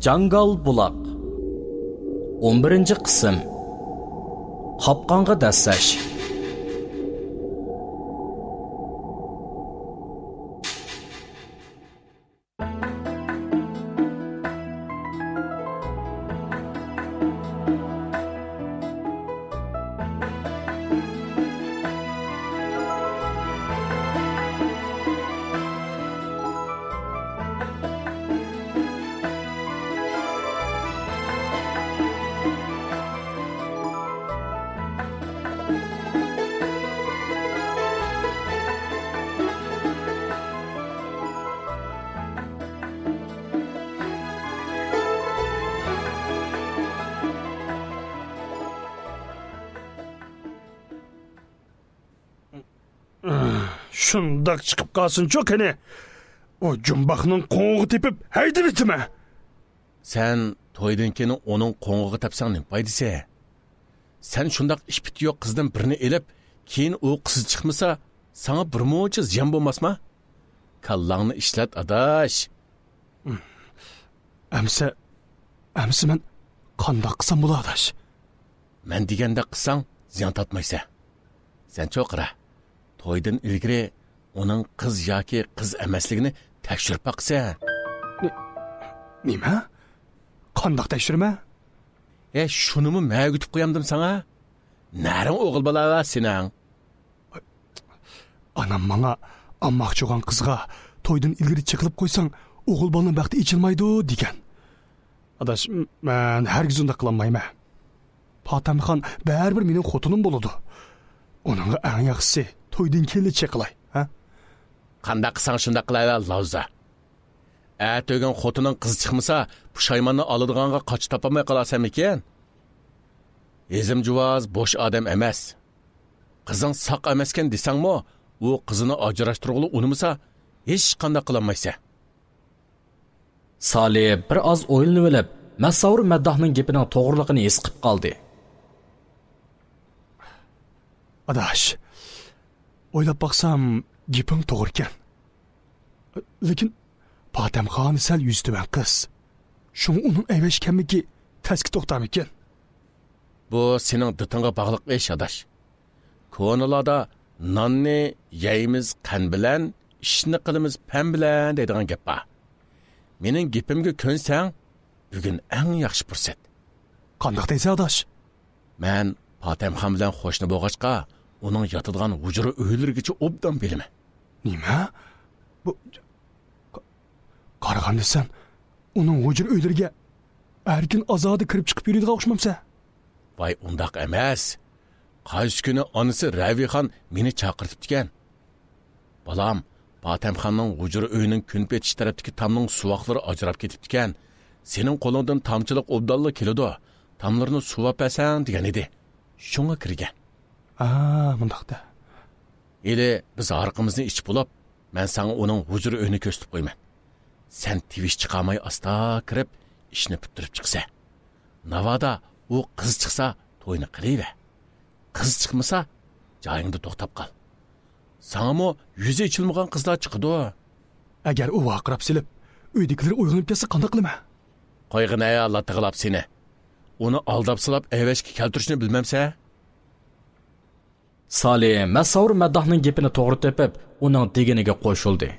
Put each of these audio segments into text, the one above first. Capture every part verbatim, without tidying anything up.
جاڭگال بۇلاق. ئون بىرىنچى قىسىم. قاپقانغا دەسسەش. شۇنداق چىقىپ قالسۇنچۇ قېنى. ئۇ جۇمباقنىڭ قوڭىغا تېپىپ ھەيدىۋېتىمەن. سەن تويدىن كېيىن ئۇنىڭ قوڭىغا تەپسەڭ نېمە پايدىسى؟ سەن شۇنداق ئىپپىتى يوق قىزدىن بىرنى ئېلىپ، كېيىن ئۇ قىز چىقمىسا، ساڭا بىر مۇنچە زىيان بولماسما؟ كاللاڭنى ئىشلەت، ئاداش. ئەمسە، ئەمسە مەن قانداق قىلسام بولا، ئاداش؟ مەن دېگەندەك قىلساڭ، زىيان تارتمايسەن. سەن چوقۇرا، تويدىن ئىلگىرى ئۇنىڭ قىز ياكى قىز ئەمەسلىكىنى تەكشۈرۈپ باقىسەن. نې-، نېمە؟ قانداق تەكشۈرىمەن؟ ھە، شۇنىمۇ مەن ئۆگىتىپ قويامدىم ساڭا؟ نەرىڭ ئوغۇل بالا سېنىڭ؟ ئانام ماڭا، ئامماقچى بولغان قىزغا تويدىن ئىلگىرى چېقىلىپ قويساڭ، ئوغۇل بالىنىڭ بەختى ئېچىلمايدۇ، دېگەن. ئاداش، م-، مەن ھەرگىز ئۇنداق قىلالمايمەن. پاتەمخان بەرىبىر مېنىڭ خوتۇنۇم بولىدۇ. ئۇنىڭغا ئەڭ ياخشىسى تويدىن كېيىنلا چېقىلاي، ھە؟ قانداق قىلساڭ شۇنداق قىلاۋەر، لاۋزا. ئەتىگۈن خوتۇنۇڭ قىز چىقمىسا، پۇشايماننى ئالىدىغانغا قاچا تاپالماي قالارسەنمىكىن؟ ھېزىم جۇۋاز بوش ئادەم ئەمەس. قىزىڭ ساق ئەمەسكەن دېسەڭمۇ، ئۇ قىزىنى ئاجراشتۇرغىلى ئۇنىمىسا، ھېچقانداق قىلالمايسەن. سالى بىر ئاز ئويلىنىۋېلىپ، مەسساۋۇر مەدداھنىڭ گېپىنىڭ توغرىلىقىنى ھېس قىپ قالدى. ئاداش، ئويلاپ باقسام، گېپىڭ توغرىكەن. لېكىن پاتەمخان سەل يۈزى تۆۋەن قىز. شۇڭا ئۇنىڭ ئەۋەشكەنمىكى تەسكە توختامىكىن؟ بۇ سېنىڭ دىتىڭغا باغلىق ئىش، ئاداش. كونىلاردا «ناننى يەيمىز قەن بىلەن، ئىشنى قىلىمىز پەن بىلەن» دەيدىغان گەپ بار. مېنىڭ گېپىمگە كۆنسەڭ، بۈگۈن ئەڭ ياخشى پۇرسەت. قانداق دەيسەن، ئاداش؟ مەن پاتەمخان بىلەن قوشنا بولغاچقا، ئۇنىڭ ياتىدىغان ھۇجرا ئۆيلىرىگىچە ئوبدان بىلىمەن. نېمە؟ بۇ، قا-، قارىغاندا سەن ئۇنىڭ ھۇجرا ئۆيلىرىگە ئەركىن ئازادە كىرىپ چىقىپ يۈرىدىغان ئوخشىمامسەن؟ ۋاي، ئۇنداق ئەمەس. قايسى كۈنى ئانىسى رەۋىخان مېنى چاقىرتىپتىكەن. «بالام، پاتەمخاننىڭ ھۇجرا ئۆيىنىڭ كۈنپېتىش تەرەپتىكى تامنىڭ سۇۋاقلىرى ئاجراپ كېتىپتىكەن. سېنىڭ قولۇڭدىن تامچىلىق ئوبدانلا كېلىدۇ. تاملىرىنى سۇۋاپ بەرسەڭ» دېگەن ئىدى. شۇڭا كىرگەن. ئا، مۇنداق دە. ھېلى بىز ھارىقىمىزنى ئىچىپ بولۇپ، مەن ساڭا ئۇنىڭ ھۇجرا ئۆيىنى كۆرسىتىپ قويىمەن. سەن تىۋىش چىقارماي ئاستا كىرىپ، ئىشنى پۈتتۈرۈپ چىقىسەن. ناۋادا ئۇ قىز چىقسا، توينى قىلىۋەر. قىز چىقمىسا، جايىڭدا توختاپ قال. ساڭىمۇ يۈزى ئېچىلمىغان قىزلار چىقىدۇ. ئەگەر ئۇ ۋارقىراپ سېلىپ، ئۆيدىكىلەر ئويغىنىپ كەتسە، قانداق قىلىمەن؟ قويغىن ھەي، ئاللا تىغلاپ سېنى. ئۇنى ئالداپ سىلاپ ئەۋەشكە كەلتۈرۈشنى بىلمەمسەن؟ سالى مەسساۋۇر مەدداھنىڭ گېپىنى توغرا تېپىپ، ئۇنىڭ دېگىنىگە قوشۇلدى.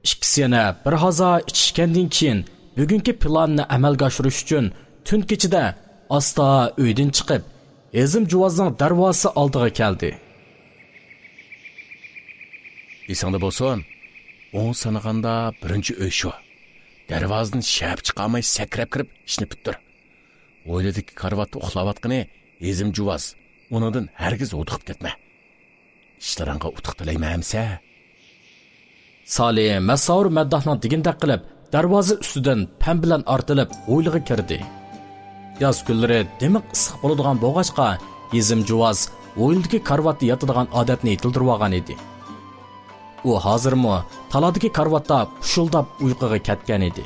ئىككىسى يەنە بىر ھازا ئىچىشكەندىن كېيىن، بۈگۈنكى پىلانىنى ئەمەلگە ئاشۇرۇش ئۈچۈن تۈن كېچىدە ئاستا ئۆيدىن چىقىپ، ھېزىم جۇۋازنىڭ دەرۋازىسى ئالدىغا كەلدى. ئېسىڭدە بولسۇن، ئوڭ سانىغاندا بىرىنچى ئۆي شۇ. دەرۋازىدىن شەپە چىقارماي سەكرەپ كىرىپ، ئىشنى پۈتتۈر. ھويلىدىكى كارىۋاتتا ئۇخلاۋاتقىنى ھېزىم جۇۋاز، ئۇنىڭدىن ھەرگىز ھودۇقۇپ كەتمە. ئىشلىرىڭغا ئۇتۇق تىلەيمەن ئەمىسە. سالى مەسساۋۇر مەدداھنىڭ دېگىنىدەك قىلىپ، دەرۋازا ئۈستىدىن پەم بىلەن ئارتىلىپ ھويلىغا كىردى. ياز كۈنلىرى دىمىق ئىسسىق بولىدىغان بولغاچقا، ھېزىم جۇۋاز ھويلىدىكى كارىۋاتتا ياتىدىغان ئادەتنى يېتىلدۈرۈۋالغان ئىدى. ئۇ ھازىرمۇ تالادىكى كارىۋاتتا پۇشۇلداپ ئۇيقۇغا كەتكەن ئىدى.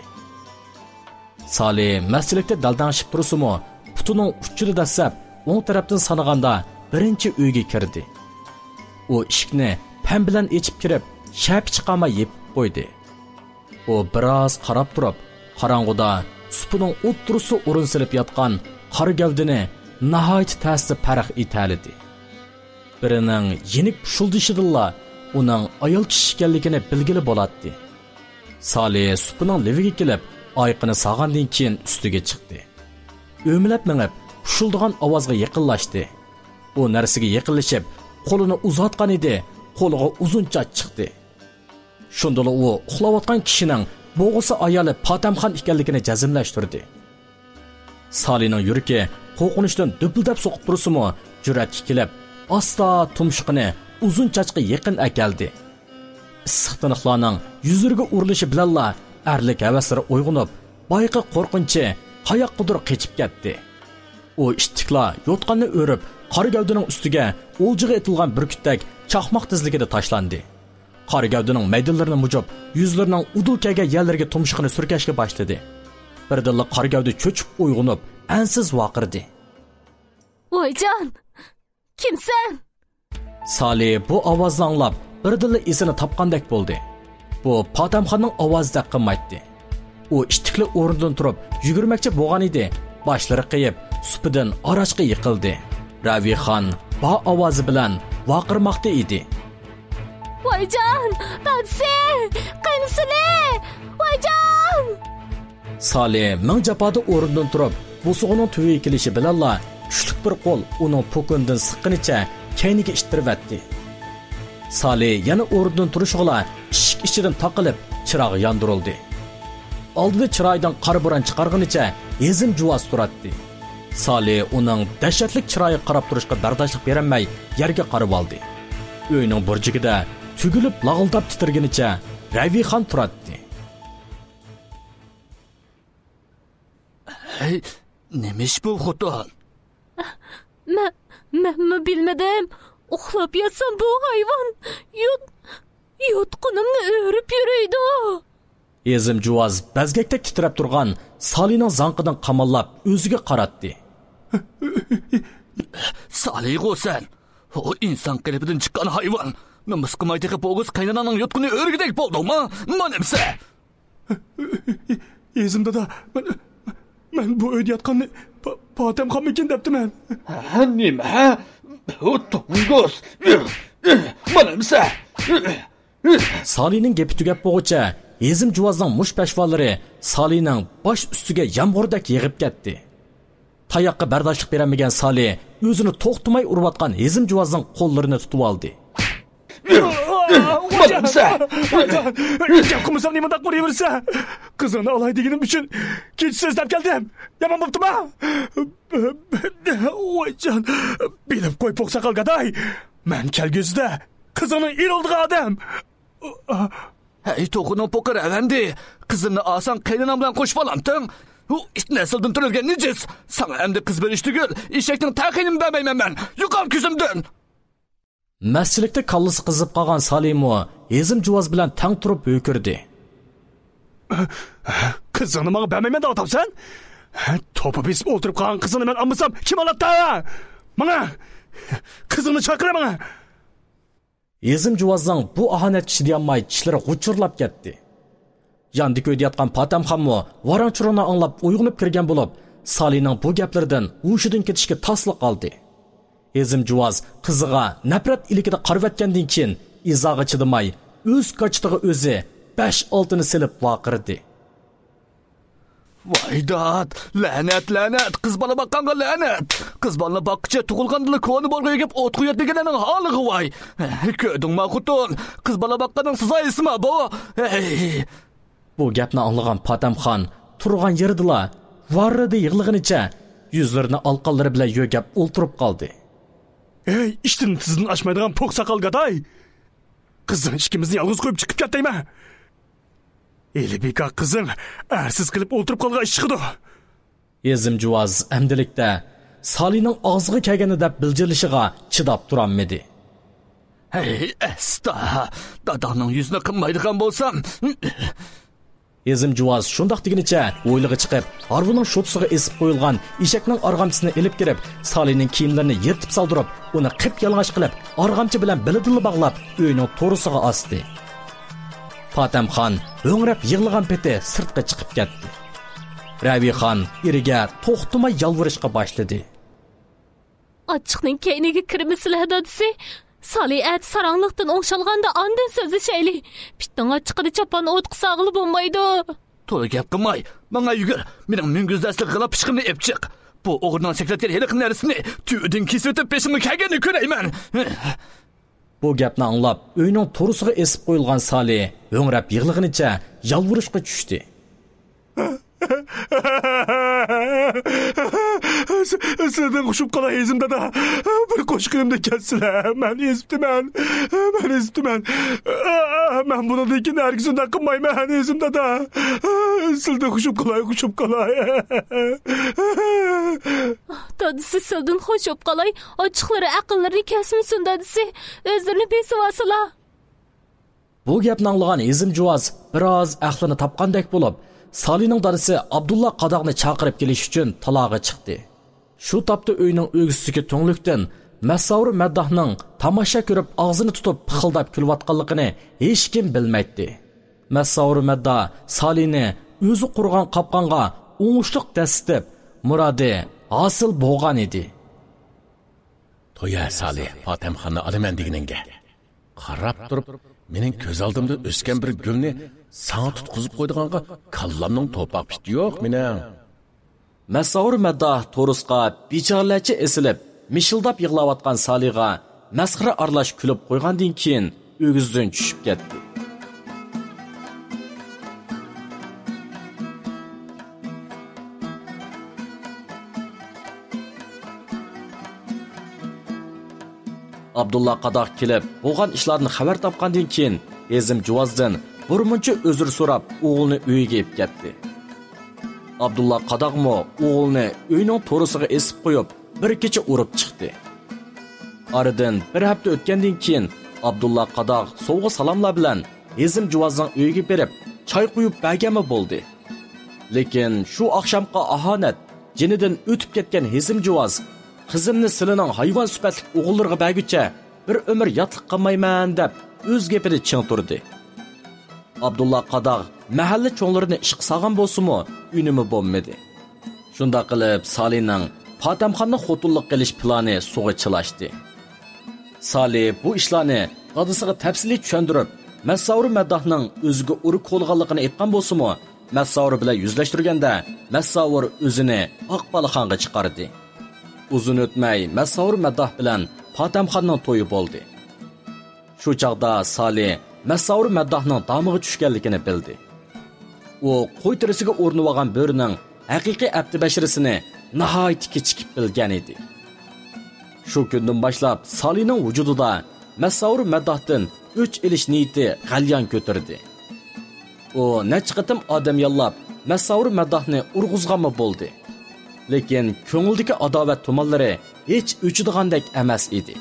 سالى مەستلىكتە دەلدەڭشىپ تۇرسىمۇ، پۇتىنىڭ ئۇچىدا دەسسەپ ئوڭ تەرەپتىن سانىغاندا بىرىنچى ئۆيگە كىردى. ئۇ ئىشىكنى پەم بىلەن ئېچىپ كىرىپ، شەپە چىقارماي يېپىپ قويدى. ئۇ بىراز قاراپ تۇرۇپ، قاراڭغۇدا سۇپىنىڭ ئوتتۇرىسىدا ئورۇن سېلىپ ياتقان قارا گەۋدىنى ناھايىتى تەستە پەرق ئېتەلىدى. بىرىنىڭ يېنىك پۇشۇلدىشىدىنلا ئۇنىڭ ئايال كىشى ئىكەنلىكىنى بىلگىلى بولاتتى. سالى سۇپىنىڭ لېۋىگە كېلىپ، ئايىقىنى ساغاندىن كېيىن ئۈستىگە چىقتى. ئۆمىلەپ مېڭىپ، پۇشۇلدىغان ئاۋازغا يېقىنلاشتى. ئۇ نەرسىگە يېقىنلىشىپ، قولىنى ئۇزاتقانىدى، قولىغا ئۇزۇن چاچ چىقتى. شۇندىلا ئۇ ئۇخلاۋاتقان كىشىنىڭ بوغۇسى ئايالى پاتەمخان ئىكەنلىكىنى جەزملەشتۈردى. سالىنىڭ يۈرىكى قورقۇنچتىن دۈپۈلدەپ سوقۇپ تۇرسىمۇ، جۈرئەتكە كېلىپ، ئاستا تۇمشۇقىنى ئۇزۇن چاچقا يېقىن ئەكەلدى. ئىسسىق تىنىقلارنىڭ يۈزلىرىگە ئۇرۇلۇشى بىلەنلا ئەرلىك ھەۋەسلىرى ئويغىنىپ، بايىقى قورقۇنچى قاياققىدۇر قېچىپ كەتتى. ئۇ ئىتتىكلا يوتقاننى ئۆرۈپ، قارا گەۋدىنىڭ ئۈستىگە ئولجىغا ئېتىلغان بۈركۈتتەك چاقماق تېزلىكىدە تاشلاندى. قارا گەۋدىنىڭ مەيدىلىرىنى مۇجۇپ، يۈزلىرىنىڭ ئۇدۇل كەلگەن يەرلىرىگە تۇمشۇقىنى سۈركەشكە باشلىدى. بىردىنلا قارا گەۋدە چۆچۈپ ئويغىنىپ، ئەنسىز ۋارقىرىدى. ۋايجان! كىمسەن؟ سالى بۇ ئاۋازنى ئاڭلاپ، بىردىنلا ئېسىنى تاپقاندەك بولدى. بۇ پاتەمخاننىڭ ئاۋازىدەك قىلمايتتى. ئۇ ئىتتىكلا ئورنىدىن تۇرۇپ يۈگۈرمەكچى بولغانىدى، باشلىرى قېيىپ، سۇپىدىن ئاراشقا يىقىلدى. رەۋىخان بار ئاۋازى بىلەن ۋارقىرىماقتا ئىدى. ۋايجان! دادىسى! قېنىسىلى! ۋايجان! سالى مىڭ جاپادا ئورنىدىن تۇرۇپ، بوسۇغىنىڭ تۈۋىگە كېلىشى بىلەنلا، كۈچلۈك بىر قول ئۇنىڭ پوكىنىدىن سىققىنىچە كەينىگە ئىتتىرىۋەتتى. سالى يەنە ئورنىدىن تۇرۇشىغىلا، ئىشىك ئىچىدىن تاقىلىپ، چىراغ ياندۇرۇلدى. ئالدىدا چىرايىدىن قارا بوران چىقارغىنىچە ھېزىم جۇۋاز تۇراتتى. سالى ئۇنىڭ دەھشەتلىك چىرايىغا قاراپ تۇرۇشقا بەرداشلىق بېرەلمەي، يەرگە قارىۋالدى. ئۆينىڭ بۇرجىكىدە تۈگۈلۈپ لاغىلداپ تىترىگىنىچە رەۋىخان تۇراتتى. ھەي، نېمە ئىش بۇ، خوتۇن؟ مەن، مەنمۇ بىلمىدىم. ئۇخلاپ ياتسام، بۇ ھايۋان يوت-، يوتقىنىمنى ئۆرۈپ يۈرىدۇ. ھېزىم جۇۋاز بەزگەكتەك تىترەپ تۇرغان سالىنىڭ زاڭقىدىن قاماللاپ ئۆزىگە قاراتتى. سالىغۇ سەن؟ ئۇ ئىنسان قېلىپىدىن چىققان ھايۋان. نومۇس قىلماي تېخى بوغۇز قېيىناناڭنىڭ يوتقىنى ئۆرگۈدەك بولدۇڭما؟ مانا ئەمسە! ھېزىم دادا، مەن، مەن بۇ ئۆيدە ياتقاننى پا-، پاتەمخانمىكىن دەپتىمەن. ھە، نېمە؟ ھە؟ ئۇ توڭگۇز! مانا ئەمسە! سالىنىڭ گېپى تۈگەپ بولغۇچە، ھېزىم جۇۋازنىڭ مۇشت پەشۋالىرى سالىنىڭ باش ئۈستىگە يامغۇردەك يېغىپ كەتتى. تاياققا بەرداشلىق بېرەلمىگەن سالى ئۆزىنى توختىماي ئۇرۇۋاتقان ھېزىم جۇۋازنىڭ قوللىرىنى تۇتۇۋالدى. مانا ئەمسە! گەپ قىلمىسام نېمانداق ئۇرۇۋېرىسەن؟ قىزىڭنى ئالاي دېگىنىم ئۈچۈن كېچە سۆزلەپ كەلدىم. يامان بوپتۇما؟ ۋايجان، بىلىپ قوي، پوق ساقال گاداي. مەن كەلگۈسىدە قىزىڭنى ئېلىۋالىدىغان ئادەم. ھەي، توخۇنىڭ پوقى رەۋەندى! قىزىمنى ئالساڭ، قېينىناڭ بىلەن قوشۇپ ئالامتىڭ؟ ئۇ ئىت نەسلىدىن تۆرەلگەن نىجىس! ساڭا ئەمدى قىز بېرىش تۈگۈل، ئېشەكنىڭ تەخىيىنىمۇ بەرمەيمەن مەن! يوقال كۆزۈمدىن! مەستچىلىكتە كاللىسى قىزىپ قالغان سالىمۇ ھېزىم جۇۋاز بىلەن تەڭ تۇرۇپ ھۆركىرىدى. قىزىڭنى ماڭا بەرمەيمەن دەۋاتامسەن؟ توپا بېسىپ ئولتۇرۇپ قالغان قىزىڭنى مەن ئالمىسام، كىم ئالاتتى؟ ماڭا! قىزىڭنى چاقىر ماڭا! ھېزىم جۇۋازنىڭ بۇ ئاھانەتكە چىدىيالماي، چىشلىرى غۇچۇرلاپ كەتتى. ياندىكى ئۆيدە ياتقان پاتەمخانمۇ ۋاراڭ-چۇرۇڭنى ئاڭلاپ ئويغىنىپ كىرگەن بولۇپ، سالىنىڭ بۇ گەپلىرىدىن ھوشىدىن كېتىشكە تاسلا قالدى. ھېزىم جۇۋاز قىزىغا نەپرەت ئىلكىدە قارىۋەتكەندىن كېيىن، ئىزاغا چىدىماي، ئۆز كاچىتىغا ئۆزى بەش-ئالتىنى سېلىپ ۋارقىرىدى. ۋاي داد، لەنەت، لەنەت، قىز بالا باققانغا لەنەت! قىز بالىنى باققۇچە تۇغۇلغاندىلا كونا بورغا ئېگىپ ئوت قويۇۋەتمىگەنلەرنىڭ ھالىغا ۋاي! كۆردۈڭما خوتۇن، قىز بالا باققاننىڭ سازايىسىما بۇ؟ ھەي! بۇ گەپنى ئاڭلىغان پاتەمخان تۇرغان يېرىدىلا ۋاررىدە يىغلىغىنىچە يۈزلىرىنى ئالقانلىرى بىلەن يۆگەپ ئولتۇرۇپ قالدى. ھەي، ئىشتىن تىزدىن ئاشمايدىغان پوق ساقال گاداي! قىزىڭ ئىككىمىزنى يالغۇز قويۇپ چىقىپ كەت دەيمەن! ھېلى بىكار قىزىڭ ئەرسىز قېلىپ ئولتۇرۇپ قالغان ئىش چىقىدۇ. ھېزىم جۇۋاز ئەمدىلىكتە سالىنىڭ ئاغزىغا كەلگەننى دەپ بىلجىرلىشىغا چىداپ تۇرالمىدى. ھەي، ئەستا! داداڭنىڭ يۈزىنى قىلمايدىغان بولسام! ھېزىم جۇۋاز شۇنداق دېگىنىچە ھويلىغا چىقىپ، ھارۋىنىڭ شوتىسىغا ئېسىپ قويۇلغان ئېشەكنىڭ ئارغامچىسىنى ئېلىپ كىرىپ، سالىنىڭ كىيىملىرىنى يىرتىپ سالدۇرۇپ، ئۇنى قىپيالىڭاچ قىلىپ، ئارغامچا بىلەن بېلىدىنلا باغلاپ، ئۆينىڭ تورۇسىغا ئاستى. پاتەمخان ھۆڭرەپ يىغلىغان پېتى سىرتقا چىقىپ كەتتى. رەۋىخان ئېرىگە توختىماي يالۋۇرۇشقا باشلىدى. ئاچچىقنىڭ كەينىگە كىرمىسىلە، دادىسى. سالى ئەتە ساراڭلىقتىن ئوڭشالغاندا ئاندىن سۆزلىشەيلى. پىتنىڭ ئاچچىقىدا چاپان ئوتقا ساغىلى بولمايدۇ. تولا گەپ قىلماي، ماڭا يۈگۈر. مېنىڭ مۈڭگۈزدە ئەسلى غىلا پىچىقىمنى ئېلىپ چىق. بۇ ئوغرىنىڭ سەكرەتكەن ھېلىقى نەرسىنى تۈۋىدىن كېسىۋېتىپ بېشىمغا كەلگەننى كۆرەيمەن. بۇ گەپنى ئاڭلاپ، ئۆينىڭ تورۇسىغا ئېسىپ قويۇلغان سالى ھۆڭرەپ يىغلىغىنىچە يالۋۇرۇشقا چۈشتى. سىزدىن قوشۇپ قالاي، ھېزىم دادا. بىر قوشقىنىمدا كەتسىلە. مەن ئېزىپتىمەن. مەن ئېزىپتىمەن. مەن بۇنىڭدىن كېيىن ھەرگىز ئۇنداق قىلمايمەن، ھېزىم دادا. سىزدىن قوشۇپ قالاي، قوشۇپ قالاي. دادىسى سىلدىن خوش بوپ قالاي. ئاچچىقلىرى ئەقىللىرىنى كەسمىسۇن، دادىسى. ئۆزلىرىنى بېسىۋالسىلا. بۇ گەپنى ئاڭلىغان ھېزىم جۇۋاز بىراز ئەقلىنى تاپقاندەك بولۇپ، سالىنىڭ دادىسى ئابدۇللا قاداغنى چاقىرىپ كېلىش ئۈچۈن تالاغا چىقتى. شۇ تاپتا ئۆينىڭ ئۆگزىسىدىكى تۈڭلۈكتىن مەسساۋۇر مەدداھنىڭ تاماشا كۆرۈپ، ئاغزىنى تۇتۇپ پىخىلداپ كۈلۈۋاتقانلىقىنى ھېچكىم بىلمەيتتى. مەسساۋۇر مەددا سالىنى ئۆزى قۇرغان قاپقانغا ئوڭۇشلۇق دەسسىتىپ، مۇرادى ھاسىل بولغان ئىدى. تويە سالى، پاتەمخاننى ئالىمەن دېگىنىڭگە. قاراپ تۇرۇپ، مېنىڭ كۆز ئالدىمدا ئۆسكەن بىر گۈلنى ساڭا تۇتقۇزۇپ قويىدىغانغا كاللامنىڭ توپاق پىتى يوق مېنىڭ. مەسساۋۇر مەددا تورۇسقا بىچارىلەرچە ئېسىلىپ، مىشىلداپ يىغلاۋاتقان سالىغا مەسخىرە ئارىلاش كۈلۈپ قويغاندىن كېيىن، ئۆگزىدىن چۈشۈپ كەتتى. ئابدۇللا قاداق كېلىپ، بولغان ئىشلاردىن خەۋەر تاپقاندىن كېيىن، ھېزىم جۇۋازدىن بىر مۇنچە ئۆزۈر سوراپ، ئوغلىنى ئۆيىگە ئېلىپ كەتتى. ئابدۇللا قاداقمۇ ئوغلىنى ئۆينىڭ تورۇسىغا ئېسىپ قويۇپ، بىر كېچە ئۇرۇپ چىقتى. ئارىدىن بىر ھەپتە ئۆتكەندىن كېيىن، ئابدۇللا قاداق سوۋغا سالاملار بىلەن ھېزىم جۇۋازنىڭ ئۆيىگە بېرىپ، چاي قۇيۇپ بەرگەنمۇ بولدى. لېكىن شۇ ئاخشامقا ئاھانەت، جېنىدىن ئۆتۈپ كەتكەن ھېزىم جۇۋاز، «قىزىمنى سىلىنىڭ ھايۋان سۈپەتلىك ئوغۇللىرىغا بەرگۈچە بىر ئۆمۈر ياتلىق قىلمايمەن» دەپ، ئۆز گېپىدە چىڭ تۇردى. ئابدۇللا قاداغ مەھەللە چوڭلىرىنى ئىشقا سالغان بولسىمۇ، ئۈنۈمى بولمىدى. شۇنداق قىلىپ، سالىنىڭ پاتەمخاننى خوتۇنلۇق قىلىش پىلانى سۇغا چىلاشتى. سالى بۇ ئىشلارنى دادىسىغا تەپسىلىي چۈشەندۈرۈپ، مەسساۋۇر مەدداھنىڭ ئۆزىگە ئۇرا كولىغانلىقىنى ئېيتقان بولسىمۇ، مەسساۋۇر بىلەن يۈزلەشتۈرگەندە، مەسساۋۇر ئۆزىنى ئاق بالىخانغا چىقاردى. ئۇزۇن ئۆتمەي، مەسساۋۇر مەدداھ بىلەن پاتەمخاننىڭ تويى بولدى. شۇ چاغدا سالى مەسساۋۇر مەدداھنىڭ دامىغا چۈشكەنلىكىنى بىلدى. ئۇ قوي تېرىسىگە ئورىنىۋالغان بۆرىنىڭ ھەقىقىي ئەپتى بەشىرىسىنى ناھايىتى كېچىكىپ بىلگەن ئىدى. شۇ كۈندىن باشلاپ سالىنىڭ ۋۇجۇدىدا مەسساۋۇر مەدداھتىن ئۆچ ئېلىش نىيىتى غەليان كۆتۈردى. ئۇ نەچچە قېتىم ئادەم ياللاپ، مەسساۋۇر مەدداھنى ئۇرغۇزغانمۇ بولدى. لېكىن كۆڭلىدىكى ئاداۋەت تۇمانلىرى ھېچ ئۆچىدىغاندەك ئەمەس ئىدى.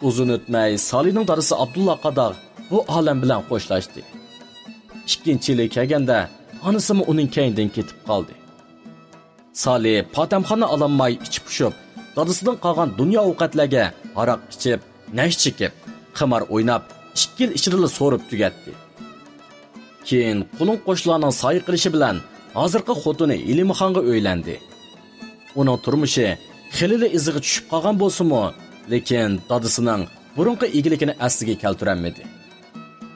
ئۇزۇن ئۆتمەي سالىنىڭ دادىسى ئابدۇللا قاداغ بۇ ئالەم بىلەن خوشلاشتى. ئىككىنچى يىلى كەلگەندە، ئانىسىمۇ ئۇنىڭ كەينىدىن كېتىپ قالدى. سالى پاتەمخاننى ئالالماي ئىچى پۇشۇپ، دادىسىدىن قالغان دۇنيا ئوقەتلەرگە ھاراق ئىچىپ، نەشە چېكىپ، قىمار ئويناپ، ئىككى يىل ئىچىدىلا سورۇپ تۈگەتتى. كېيىن قولۇڭ قوشنىلارنىڭ سايە قىلىشى بىلەن ھازىرقى خوتۇنى ھېلىمخانغا ئۆيلەندى. ئۇنىڭ تۇرمۇشى خېلىلا ئىزىغا چۈشۈپ قالغان بولسىمۇ، لېكىن دادىسىنىڭ بۇرۇنقى ئىگىلىكىنى ئەسلىگە كەلتۈرەلمىدى.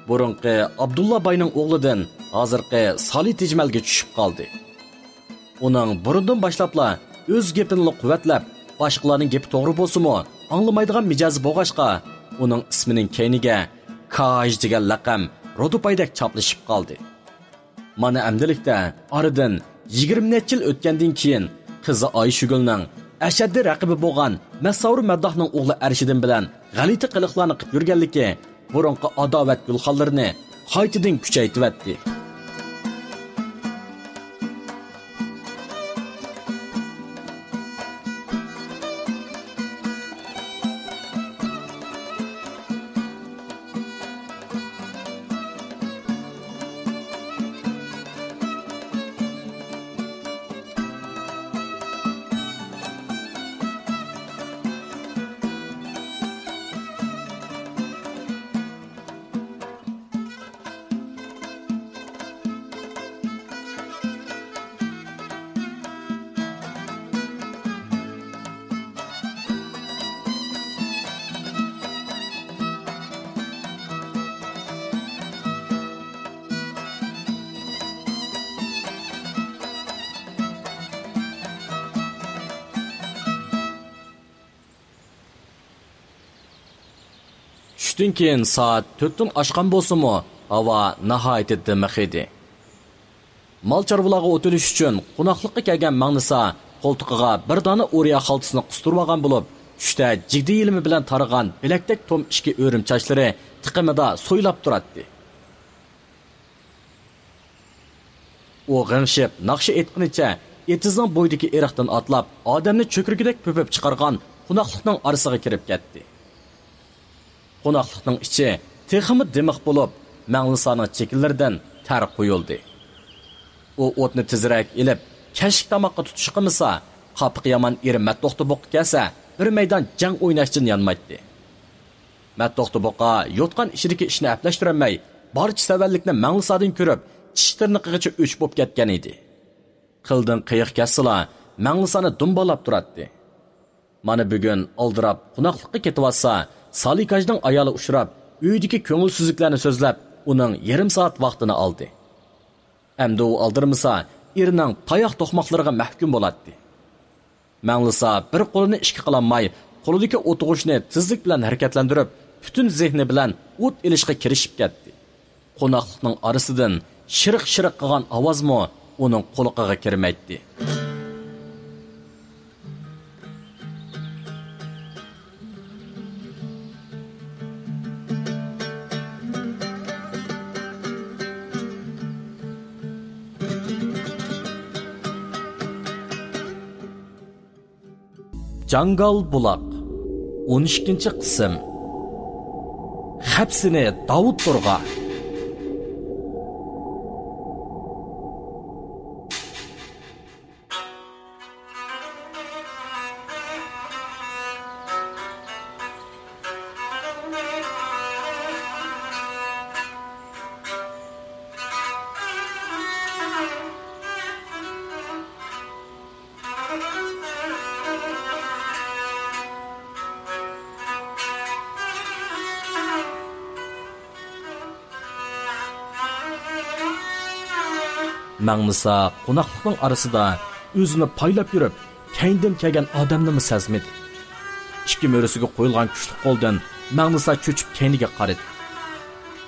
بۇرۇنقى ئابدۇللا باينىڭ ئوغلىدىن ھازىرقى سالى تېجىمەلگە چۈشۈپ قالدى. ئۇنىڭ بۇرۇندىن باشلاپلا ئۆز گېپىنىلا قۇۋۋەتلەپ، باشقىلارنىڭ گېپى توغرا بولسىمۇ ئاڭلىمايدىغان مىجەزى بولغاچقا، ئۇنىڭ ئىسمىنىڭ كەينىگە كاج دېگەن لەقەم رودۇپايدەك چاپلىشىپ قالدى. مانا ئەمدىلىكتە ئارىدىن يىگىرمە نەچچە يىل ئۆتكەندىن كېيىن، قىزى ئايشۇگۈلنىڭ ئەشەددىي رەقىبى بولغان مەسساۋۇر مەدداھنىڭ ئوغلى ئەرشىدىن بىلەن غەلىتە قىلىقلارنى قىلىپ يۈرگەنلىكى بۇرۇنقى ئاداۋەت گۈلخانلىرىنى قايتىدىن كۈچەيتىۋەتتى. چۈشتىن كېيىن سائەت تۆتتىن ئاشقان بولسىمۇ، ھاۋا ناھايىتى دىمىق ئىدى. مال چارۋىلارغا ئوت ئېلىش ئۈچۈن قوناقلىققا كەلگەن مەڭنىسا قولتۇقىغا بىر دانە ئورىيا خالتىسىنى قىستۇرۇۋالغان بولۇپ، چۈشتە جىگدە يېلىمى بىلەن تارىغان بىلەكتەك توم ئىچكى ئۆرۈم چاچلىرى تىقىمىدا سويلاپ تۇراتتى. ئۇ غىڭشىپ ناخشا ئېيتقىنىچە ئېتىزنىڭ بويىدىكى ئېرىقتىن ئاتلاپ، ئادەمنى چۆكۈرگىدەك پۆپۈپ چىقارغان قوناقلىقنىڭ ئارىسىغا كىرىپ كەتتى. قوناقلىقنىڭ ئىچى تېخىمۇ دىمىق بولۇپ، مەڭلىسانىڭ چېكىلىرىدىن تەر قۇيۇلدى. ئۇ ئوتنى تېزرەك ئېلىپ، كەچلىك تاماققا تۇتۇش قىلمىسا، قاپىقى يامان ئېرى مەتتوقتى بوققا كەلسە، بىر مەيدان جەڭ ئويناشتىن يانمايتتى. مەتتوقتى بوقا يوتقان ئىچىدىكى ئىشنى ئەپلەشتۈرەلمەي، بارچە سەۋەنلىكنى مەڭلىسادىن كۆرۈپ، چىش تىرنىقىغىچە ئۆچ بوپ كەتكەن ئىدى. قىلدىن قېيىق كەتسىلا، مەڭلىسانى دۇمبالاپ تۇراتتى. مانا بۈگۈن ئالدىراپ قوناقلىققا كېتىۋاتسا، سالىكاجنىڭ ئايالى ئۇچراپ، ئۆيدىكى كۆڭۈلسىزلىكلەرنى سۆزلەپ، ئۇنىڭ يېرىم سائەت ۋاقتىنى ئالدى. ئەمدى ئۇ ئالدىرىمىسا، ئېرىنىڭ تاياق توقماقلىرىغا مەھكۇم بولاتتى. مەڭلىسا بىر قولىنى ئىككى قىلالماي، قولىدىكى ئوتغۇچنى تېزلىك بىلەن ھەرىكەتلەندۈرۈپ، پۈتۈن زېھنى بىلەن ئوت ئېلىشقا كىرىشىپ كەتتى. قوناقلىقنىڭ ئارىسىدىن شىرىق-شىرىق قىلغان ئاۋازمۇ ئۇنىڭ قۇلىقىغا كىرمەيتتى. جاڭگال بۇلاق، ئون ئىككىنچى قىسىم. خەپ سېنى داۋۇت تورغا. مەڭنىسا قوناقلىقنىڭ ئارىسىدا ئۆزىنى پايلاپ يۈرۈپ، كەينىدىن كەلگەن ئادەمنىمۇ سەزمىدى. ئىككى مۈرىسىگە قويۇلغان كۈچلۈك قولدىن مەڭنىسا چۆچۈپ كەينىگە قارىدى.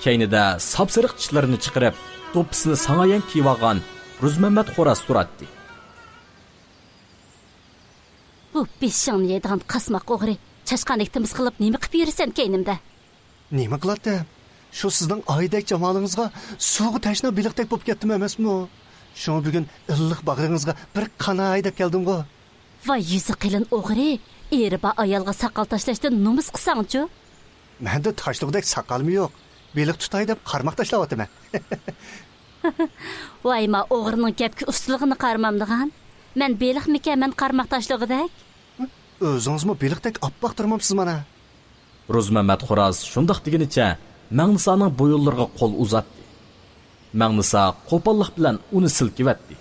كەينىدە ساپسېرىق چىشلىرىنى چىقىرىپ، دوپپىسىنى ساڭايان كىيىۋالغان رۇزمەمەت خوراز تۇراتتى. بۇ بېشىڭنى يەيدىغان قاسماق ئوغرى، چاشقاندەك تىمىس قىلىپ نېمە قىلىپ يۈرىسەن كەينىمدە؟ نېمە قىلاتتىم؟ شۇ سىزنىڭ ئايدەك جامالىڭىزغا سۇغا تەشنا بېلىقتەك بولۇپ كەتتىم ئەمەسمۇ؟ شۇڭا بۈگۈن ئىللىق باغرىڭىزغا بىر قاناي دەپ كەلدىمغۇ. ۋاي يۈزى قېلىن ئوغرى، ئېرى بار ئايالغا ساقال تاشلاشتىن نومۇس قىلساڭچۇ؟ مەندە تاشلىغۇدەك ساقالمۇ يوق. بېلىق تۇتاي دەپ قارماق تاشلاۋاتىمەن. ۋاي ما ئوغرىنىڭ گەپكە ئۇستىلىقىنى قارىمامدىغان. مەن بېلىقمىكەنمەن قارماق تاشلىغۇدەك؟ ئۆزىڭىزمۇ بېلىقتەك ئاپئاق تۇرمامسىز مانا. رۇزمەمەت خوراز شۇنداق دېگىنىچە مەڭنىسانىڭ بويۇنلىرىغا قول ئۇزاتتى. مەڭنىسا قوپاللىق بىلەن ئۇنى سىلكىۋەتتى.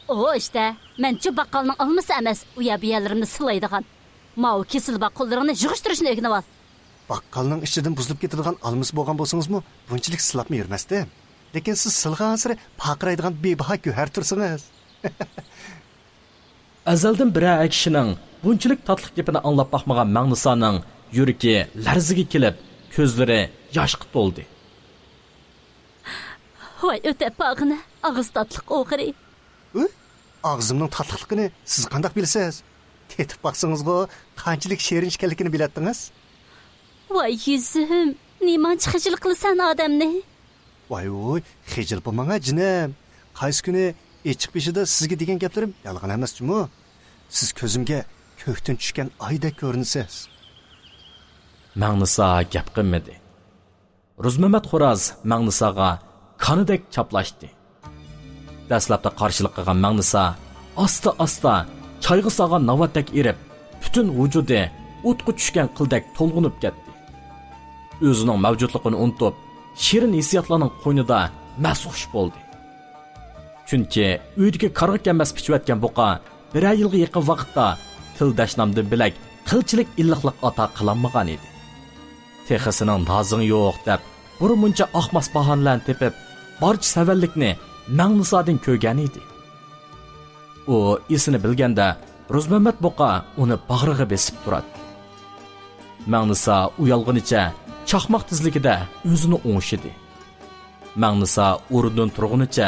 ئۇ ئىشتە، مەنچۇ باققالنىڭ ئالمىسى ئەمەس، ئۇيا بۇيالىرىمنى سىلايدىغان. ماۋۇ كېسىلى بار قوللىرىڭنى يىغىشتۇرۇشنى ئۆگىنىۋال. باققالنىڭ ئىچىدىن بۇزۇلۇپ كېتىدىغان ئالمىسى بولغان بولسىڭىزمۇ، بۇنچىلىك سىلاپمۇ يۈرمەستىم. لېكىن سىز سىلىغانسېرى پارقىرايدىغان بىباھا گۆھەر تۇرسىڭىز. ئەزەلدىن بىرەر كىشىنىڭ بۇنچىلىك تاتلىق گېپىنى ئاڭلاپ باقمىغان مەڭنىسانىڭ يۈرىكى لەرزىگە كېلىپ، كۆزلىرى ياشقا تولدى. ۋاي ئۆتەپ بارغىنە، ئاغزى تاتلىق ئوغرى. ئۇ، ئاغزىمنىڭ تاتلىقلىقىنى سىز قانداق بىلىسىز؟ تېتىپ باقسىڭىزغۇ، قانچىلىك شېرىن ئىكەنلىكىنى بىلەتتىڭىز. ۋاي يۈزۈم، نېمانچە خىجىل قىلىسەن ئادەمنى؟ ۋاي ۋۇي، خىجىل بولماڭا جېنىم. قايسى كۈنى ئېچىق بېشىدا سىزگە دېگەن گەپلىرىم يالغان ئەمەس جۇمۇ. سىز كۆزۈمگە كۆكتىن چۈشكەن ئايدەك كۆرۈنىسىز. مەڭنىسا گەپ قىلمىدى. رۇزمەمەت خوراز مەڭنىساغا كانىدەك چاپلاشتى. دەسلەپتە قارشىلىق قىلغان مەڭنىسا ئاستا-ئاستا چايغا سالغان ناۋاتتەك ئېرىپ، پۈتۈن ۋۇجۇدى ئوتقا چۈشكەن قىلدەك تولغىنىپ كەتتى. ئۆزىنىڭ مەۋجۇتلۇقىنى ئۇنتۇپ، شېرىن ھېسسىياتلارنىڭ قوينىدا مەستخۇش بولدى. چۈنكى ئۆيدىكى كارغا كەلمەس پىچىۋەتكەن بۇقا بىرەر يىلغا يېقىن ۋاقىتتا تىل دەشنامدىن بىلەك قىلچىلىك ئىللىقلىق ئاتا قىلالمىغان ئىدى. تېخى سېنىڭ نازىڭ يوق دەپ، بىر مۇنچە ئاقماس باھانىلەرنى تېپىپ، بارچە سەۋەنلىكنى مەڭنىسادىن كۆرگەن ئىدى. ئۇ ئېسىنى بىلگەندە، رۇزمەمەت بۇقا ئۇنى باغرىغا بېسىپ تۇراتتى. مەڭنىسا ئۇيالغىنىچە چاقماق تېزلىكىدە ئۆزىنى ئوڭشىدى. مەڭنىسا ئورنىدىن تۇرغىنىچە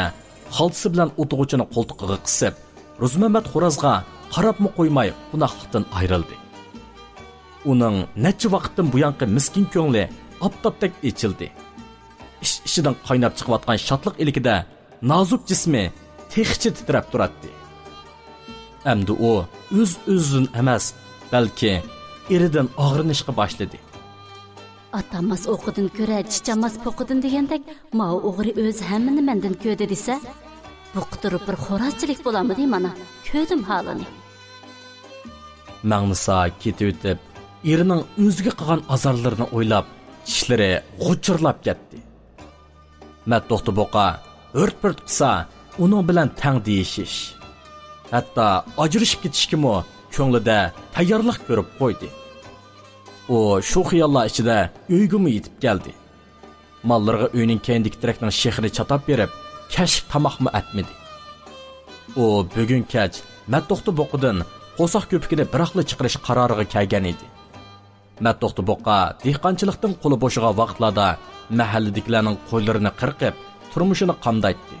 خالتىسى بىلەن ئوتىغۇچىنى قولتۇقىغا قىسىپ، رۇزمەمەت خورازغا قاراپمۇ قويماي قوناقلىقتىن ئايرىلدى. ئۇنىڭ نەچچە ۋاقىتتىن بۇيانقى مىسكىن كۆڭلى ئاپتاپتەك ئېچىلدى. ئىچ-ئىچىدىن قايناپ چىقىۋاتقان شادلىق ئىلكىدە نازۇك جىسمى تېخىچە تىترەپ تۇراتتى. ئەمدى ئۇ ئۆز-ئۆزىدىن ئەمەس، بەلكى ئېرىدىن ئاغرىنىشقا باشلىدى. «ئات ئالماس ئوقىدىن كۆرە، چىچالماس پوقىدىن» دېگەندەك، ماۋۇ ئوغرى ئۆزى ھەممىنى مەندىن كۆردى دېسە، بۇقا تۇرۇپ بىر خورازچىلىك بولامدى مانا، كۆردۈم ھالىنى. مەڭنىسا كېتىۋېتىپ، ئېرىنىڭ ئۆزىگە قىلغان ئازارلىرىنى ئويلاپ، چىشلىرى غۇچۇرلاپ كەتتى. مەتتوختا بۇقا ھۆرت-پۆرت قىلسا، ئۇنىڭ بىلەن تەڭ دېيىشىش، ھەتتا ئاجرىشىپ كېتىشكىمۇ كۆڭلىدە تەييارلىق كۆرۈپ قويدى. ئۇ شۇ خىياللار ئىچىدە ئۆيگىمۇ يېتىپ كەلدى. ماللىرىغا ئۆينىڭ كەينىدىكى تېرەكنىڭ شېخىنى چاتاپ بېرىپ، كەچلىك تاماقمۇ ئەتمىدى. ئۇ بۈگۈن كەچ مەتتوختا بۇقىدىن قورساق كۆپۈكىنى بىراقلا چىقىرىش قارارىغا كەلگەن ئىدى. مەتتوختا بۇقا دېھقانچىلىقتىن قولى بوشىغان ۋاقىتلاردا مەھەللىدىكىلەرنىڭ قويلىرىنى قىرقىپ، تۇرمۇشىنى قامدايتتى.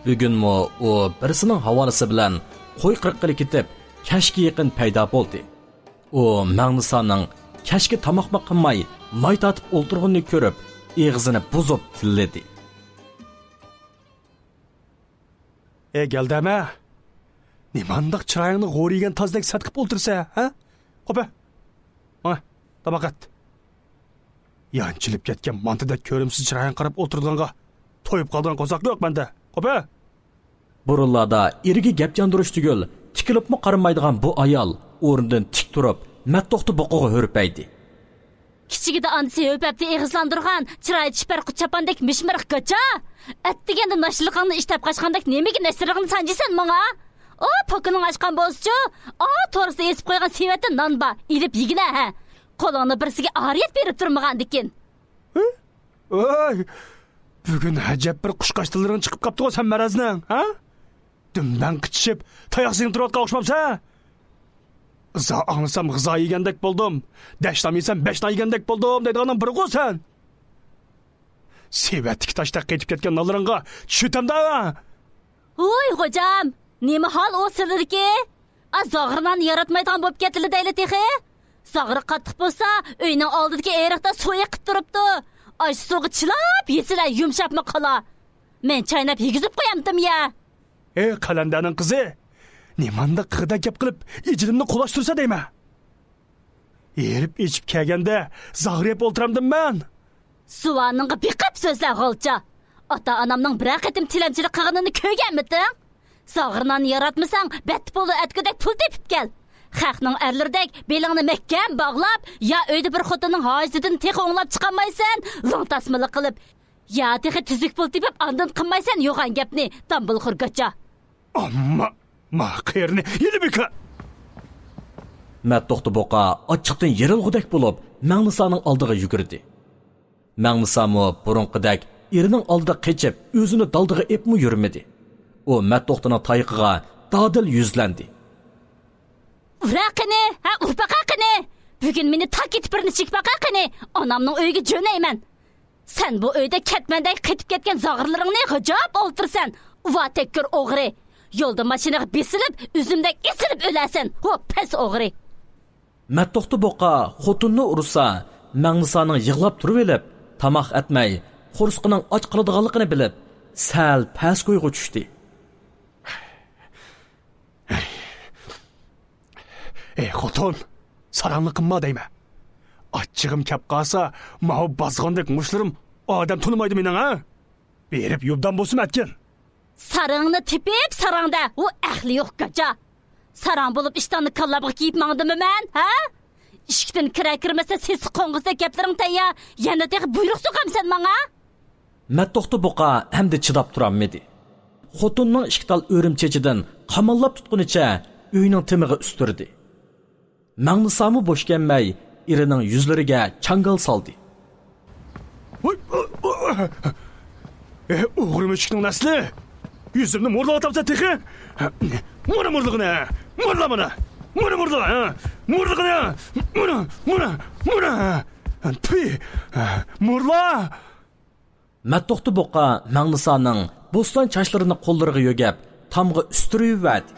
بۈگۈنمۇ ئۇ بىرسىنىڭ ھاۋالىسى بىلەن قوي قىرققىلى كېتىپ، كەچكە يېقىن پەيدا بولدى. ئۇ مەڭنىسانىڭ كەچكە تاماقمۇ قىلماي، ماي تارتىپ ئولتۇرغىنىنى كۆرۈپ، ئېغىزىنى بۇزۇپ تىللىدى. ئەي گەلدەمە، نېمانداق چىرايىڭنى غورىگەن تازدەك سەت قىپ ئولتۇرسە، ھە؟ قوپە، ماڭا تاماق ئەت. يانچىلىپ كەتكەن مانتىدەك كۆرۈمسىز چىرايىڭغا قاراپ ئولتۇرىدىغانغا تويۇپ قالىدىغان قورساق يوق مەندە. قوپە! بۇرۇنلاردا ئېرىگە گەپ ياندۇرۇش تۈگۈل، تىكىلىپمۇ قارىمايدىغان بۇ ئايال ئورنىدىن تىك تۇرۇپ، مەتتوختا بۇقىغا ھۆرپەيدى. كىچىكىدە ئانىسى ھۆپەپتە ئېغىزلاندۇرغان، چىرايى چىپەرقۇت چاپاندەك مىشمىرىق گاچا! ئەتىگەندە ناشتىلىقىڭنى ئىشتەپ قاچقاندەك نېمىگە نەشتىلىقىڭنى سانجىسەن ماڭا؟ ئا، پوكىنىڭ ئاچقان بولسىچۇ؟ ئا، تورۇستا ئېسىپ قويغان سېۋەتتە نان بار، ئېلىپ يېگىنە ھە! قولۇڭنى بىرسىگە ئارىيەت بېرىپ تۇرمىغاندىكىن. ھە؟ ۋاي! بۈگۈن ئەجەب بىر قۇشقاچ تىللىرىڭ چىقىپ قاپتىغۇ سەن مەرەزنىڭ، ھە؟ دۈمبەڭ قىچىشىپ، تاياق سېڭىپ تۇرۇۋاتقان ئوخشىمامسەن؟ غىزا ئاڭلىسام غىزا يېگەندەك بولدۇم، دەشنام يېسەم بەشنان يېگەندەك بولدۇم دەيدىغاننىڭ بىرىغۇ سەن. سېۋەتتىكى تاشتەك قېتىپ كەتكەن نانلىرىڭغا چۈشۈتەمدە. ھوي خوجام، نېمە ھال ئۇ سىلىدىكى؟ ئا، زاغرا نان ياراتمايدىغان بولۇپ كەتتىلە دەيلى تېخى. زاغرا قاتتىق بولسا، ئۆينىڭ ئالدىدىكى ئېرىقتا سۇ ئېقىپ تۇرۇپتۇ. ئاشۇ سۇغا چىلاپ يېسىلە، يۇمشاپمۇ قالا. مەن چايناپ يېگۈزۈپ قويامتىم يا. ئەي قەلەندەرنىڭ قىزى، نېمانداق قىغدەك گەپ قىلىپ، ئىجىلىمنى قولاشتۇرسا دەيمەن. ھېرىپ ئېچىپ كەلگەندە زاغرا يەپ ئولتۇرامدىم مەن. زۇۋانىڭغا بېقىپ سۆزلە، غالچا! ئاتا-ئانامنىڭ بىرەر قېتىم تىلەمچىلىك قىلغىنىنى كۆرگەنمىدىڭ؟ زاغرا نان ياراتمىساڭ، بەتتە پولدا ئەتكۈدەك پۇل تېپىپ كەل. خەقنىڭ ئەرلىرىدەك بېلىڭنى مەھكەم باغلاپ، يا ئۆيدە بىر خوتۇننىڭ ھاجىتىدىن تېخى ئوڭلاپ چىقالمايسەن، لىڭ تاسمىلىق قىلىپ، يا تېخى تۈزۈك پۇل تېپىپ، ئاندىن قىلمايسەن يوغان گەپنى، دامبىلىخور گاچا! ئامما، ما قېرىنى يېلى بىكار! مەتتوختا بۇقا ئاچچىقتىن يېرىلغۇدەك بولۇپ، مەڭنىسانىڭ ئالدىغا يۈگۈردى. مەڭنىسامۇ بۇرۇنقىدەك ئېرىنىڭ ئالدىدا قېچىپ، ئۆزىنى دالدىغا ئېپمۇ يۈرمىدى. ئۇ مەتتوختىنىڭ تايىقىغا دادىل يۈزلەندى. ئۇرە قېنى، ھە، ئۇرۇپ باقە قېنى! بۈگۈن مېنى تاك ئېتىپ بىرنى چېكىپ باقە قېنى! ئانامنىڭ ئۆيىگە جۆنەيمەن! سەن بۇ ئۆيدە كەتمەندەك قېتىپ كەتكەن زاغرىلىرىڭنى غىجاپ ئولتۇرىسەن، ئۇۋا تەككۈر ئوغرى! يولدا ماشىنىغا بېسىلىپ، ئۈزۈمدەك ئېسىلىپ ئۆلەسەن، ھو، پەس ئوغرى! مەتتوختا بۇقا خوتۇننى ئۇرسا، مەڭنىسانىڭ يىغلاپ تۇرۇۋېلىپ، تاماق ئەتمەي، قورسىقىنىڭ ئاچ قالىدىغانلىقىنى بىلىپ، سەل پەس كويغا چۈشتى. ئەي خوتۇن، ساراڭلىق قىلما دەيمەن. ئاچچىقىم كەپ قالسا، ماۋۇ بازغاندەك مۇشتلىرىم ئادەم تونۇمايدۇ مېنىڭ، ھە؟ بېرىپ يوبدان بولسىمۇ ئەتكىن. ساراڭنى تېپىپ ساراڭ دە، ئۇ ئەقلى يوق گاچا. ساراڭ بولۇپ ئىشتاننى كاللامغا كىيىپ ماڭدىممۇ مەن، ھە؟ ئىشىكتىن كىرەر كىرمەستە سېسىق قوڭغۇزدەك گەپلىرىڭ تەييار، يەنە تېخى بۇيرۇق سوقامسەن ماڭا؟ مەتتوختا بۇقا ئەمدى چىداپ تۇرالمىدى. خوتۇنىنىڭ ئىككى تال ئۆرۈم چېچىدىن قاماللاپ تۇتقىنىچە ئۆينىڭ تېمىغا ئۈستۈردى. مەڭنىسامۇ بوش كەلمەي، ئېرىنىڭ يۈزلىرىگە چاڭگال سالدى. ۋاي، ئە، ئوغرى مۈشۈكنىڭ نەسلى! يۈزۈمنى مورلاۋاتامسەن تېخى؟ مورا مورلىغىنە! مورلا مانا! مانا مۇرلا، ھە؟ مۇرلا قېنى؟ مانا، مانا، مانا. تۈي، مۇرلا. مەتتوختى بۇقا مەڭنىسانىڭ بوستان چاچلىرىنى قوللىرىغا يۆگەپ، تامغا ئۈستۈرۈۋەردى.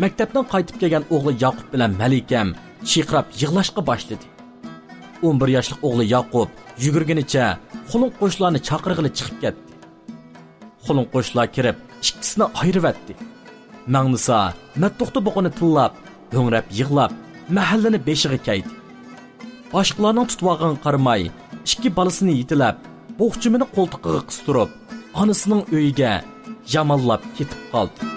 مەكتەپتىن قايتىپ كەلگەن ئوغلى ياقۇپ بىلەن مەلىكەم چىرقىراپ يىغلاشقا باشلىدى. ئون بىر ياشلىق ئوغلى ياقۇپ يۈگۈرگىنىچە قۇلۇن قوچىلارنى چاقىرغىلى چىقىپ كەتتى. قۇلۇن قوچىلار كىرىپ، ئىككىسىنى ئايرىۋەتتى. مەڭنىسا مەتتوختى بۇقىنى تىللاپ، ھۆڭرەپ يىغلاپ، مەھەللىنى بېشىغا كەيدى. باشقىلارنىڭ تۇتۇۋالغىنىغا قارىماي، ئىككى بالىسىنى يېتىلەپ، بوغچىمىنى قولتۇقىغا قىستۇرۇپ، ئانىسىنىڭ ئۆيىگە يامانلاپ كېتىپ قالدى.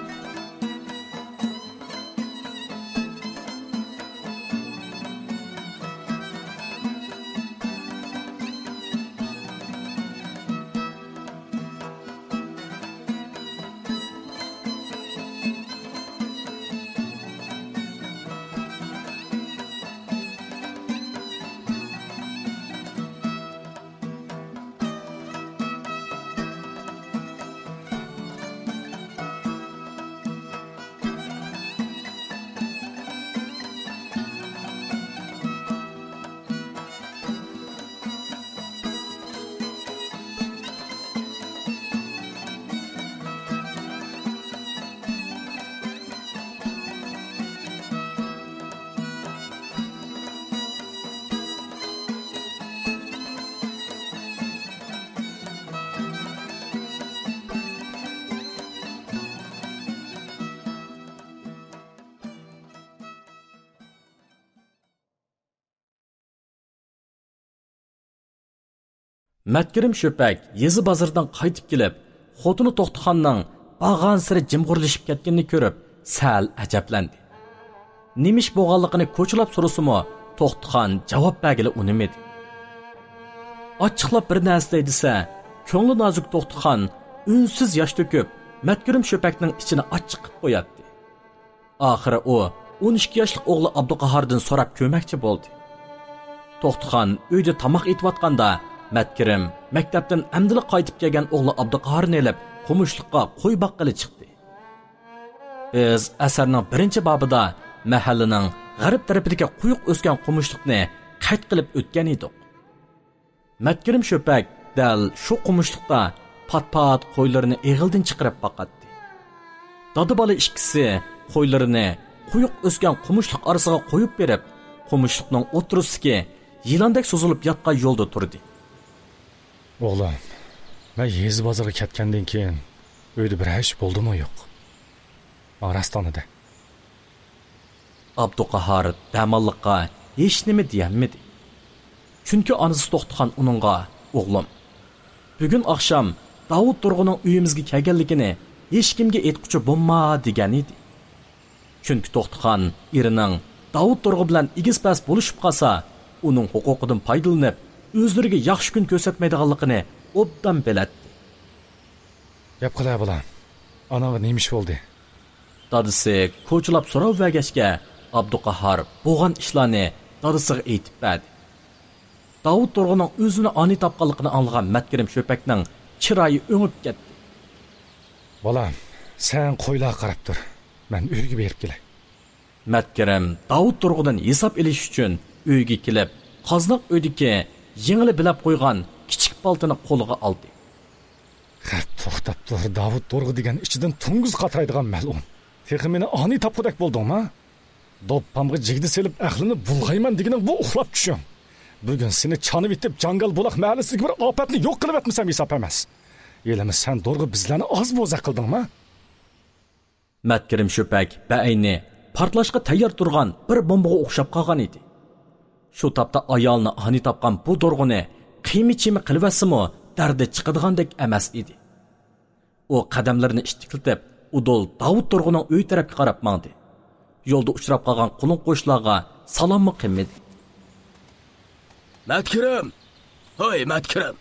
مەتكىرىم شۆپەك يېزا بازىرىدىن قايتىپ كېلىپ، خوتۇنى توختىخاننىڭ بارغانسېرى جىمغۇرلىشىپ كەتكىنىنى كۆرۈپ، سەل ئەجەبلەندى. نېمە ئىش بولغانلىقىنى كوچىلاپ سورىسىمۇ، توختىخان جاۋاب بەرگىلى ئۇنىمىدى. ئاچچىقلاپ بىر نەرسە دەي دېسە، كۆڭلى نازۇك توختىخان ئۈنسىز ياش تۆكۈپ، مەتكىرىم شۆپەكنىڭ ئىچىنى ئاچچىق قىپ قوياتتى. ئاخىرى ئۇ ئون ئىككى ياشلىق ئوغلى ئابدۇقاھاردىن سوراپ كۆرمەكچى بولدى. توختىخان ئۆيدە تاماق ئېتىۋاتقاندا، مەتكىرىم مەكتەپتىن ئەمدىلا قايتىپ كەلگەن ئوغلى ئابدۇقاھارنى ئېلىپ، قومۇشلۇققا قوي باققىلى چىقتى. بىز ئەسەرنىڭ بىرىنچى بابىدا مەھەللىنىڭ غەرب تەرىپىدىكى قويۇق ئۆسكەن قومۇشلۇقنى قەيت قىلىپ ئۆتكەن ئىدۇق. مەتكىرىم شۆپەك دەل شۇ قومۇشلۇقتا پات-پات قويلىرىنى ئېغىلدىن چىقىرىپ باقاتتى. دادا-بالا ئىككىسى قويلىرىنى قويۇق ئۆسكەن قومۇشلۇق ئارىسىغا قويۇپ بېرىپ، قومۇشلۇقنىڭ ئوتتۇرىسىدىكى يىلاندەك سوزۇلۇپ ياتقان يولدا تۇردى. ئوغلۇم، مەن يېزا بازىرىغا كەتكەندىن كېيىن ئۆيدە بىرەر ئىش بولدىمۇ يوق؟ ماڭا راستىڭنى دە. ئابدۇقاھار دەماللىققا ھېچنېمە دېيەلمىدى. چۈنكى ئانىسى توختىخان ئۇنىڭغا، «ئوغلۇم، بۈگۈن ئاخشام داۋۇت تۇرغۇننىڭ ئۆيىمىزگە كەلگەنلىكىنى ھېچكىمگە ئېيتقۇچى بولما» دېگەن ئىدى. چۈنكى توختىخان ئېرىنىڭ داۋۇت تۇرغۇ بىلەن ئېگىز-پەس بولۇشۇپ قالسا، ئۇنىڭ ھوقۇقىدىن پايدىلىنىپ، ئۆزلىرىگە ياخشى كۈن كۆرسەتمەيدىغانلىقىنى ئوبدان بىلەتتى. گەپ قىلە، بالام. ئاناڭغا نېمە ئىش بولدى؟ دادىسى كوچىلاپ سوراۋەرگەچكە، ئابدۇقاھار بولغان ئىشلارنى دادىسىغا ئېيتىپ بەردى. داۋۇت تۇرغۇننىڭ ئۆزىنى ئانى تاپقانلىقىنى ئاڭلىغان مەتكىرىم شۆپەكنىڭ چىرايى ئۆڭۈپ كەتتى. بالام، سەن قويلارغا قاراپ تۇر. مەن ئۆيگە بېرىپ كېلەي. مەتكىرىم داۋۇت تۇرغۇدىن ھېساب ئېلىش ئۈچۈن ئۆيگە كېلىپ، قازناق ئۆيدىكى يېڭىلا بىلەپ قويغان كىچىك پالتىنى قولىغا ئالدى. ھە، توختاپ تۇر، داۋۇت تۇرغۇ دېگەن ئىچىدىن توڭگۇز قاترايدىغان مەلئۇن. تېخى مېنى ئانى تاپقۇدەك بولدۇڭما؟ دوپپامغا جىگدە سېلىپ ئەقلىمنى بۇلغايمەن دېگىنىڭ بۇ ئۇخلاپ چۈشۈڭ. بۈگۈن سېنى چانىۋېتىپ، جاڭگال بۇلاق مەھەللىسىدىكى بىر ئاپەتنى يوق قىلىۋەتمىسەم ھېساب ئەمەس. ھېلىمۇ سەن دورغا بىزلەرنى ئاز بوزەك قىلدىڭما؟ مەتكىرىم شۆپەك بەئەينى پارتلاشقا تەييار تۇرغان بىر بومبىغا ئوخشاپ قالغان ئىدى. شۇ تاپتا ئايالىنى ئانى تاپقان بۇ دورغۇنى قىيما-چىيما قىلىۋەتسىمۇ، دەردى چىقىدىغاندەك ئەمەس ئىدى. ئۇ قەدەملىرىنى ئىتتىكلىتىپ، ئۇدۇل داۋۇت تۇرغۇننىڭ ئۆيى تەرەپكە قاراپ ماڭدى. يولدا ئۇچراپ قالغان قۇلۇن قوچىلارغا سالاممۇ قىلمىدى. مەتكىرىم! ھوي، مەتكىرىم!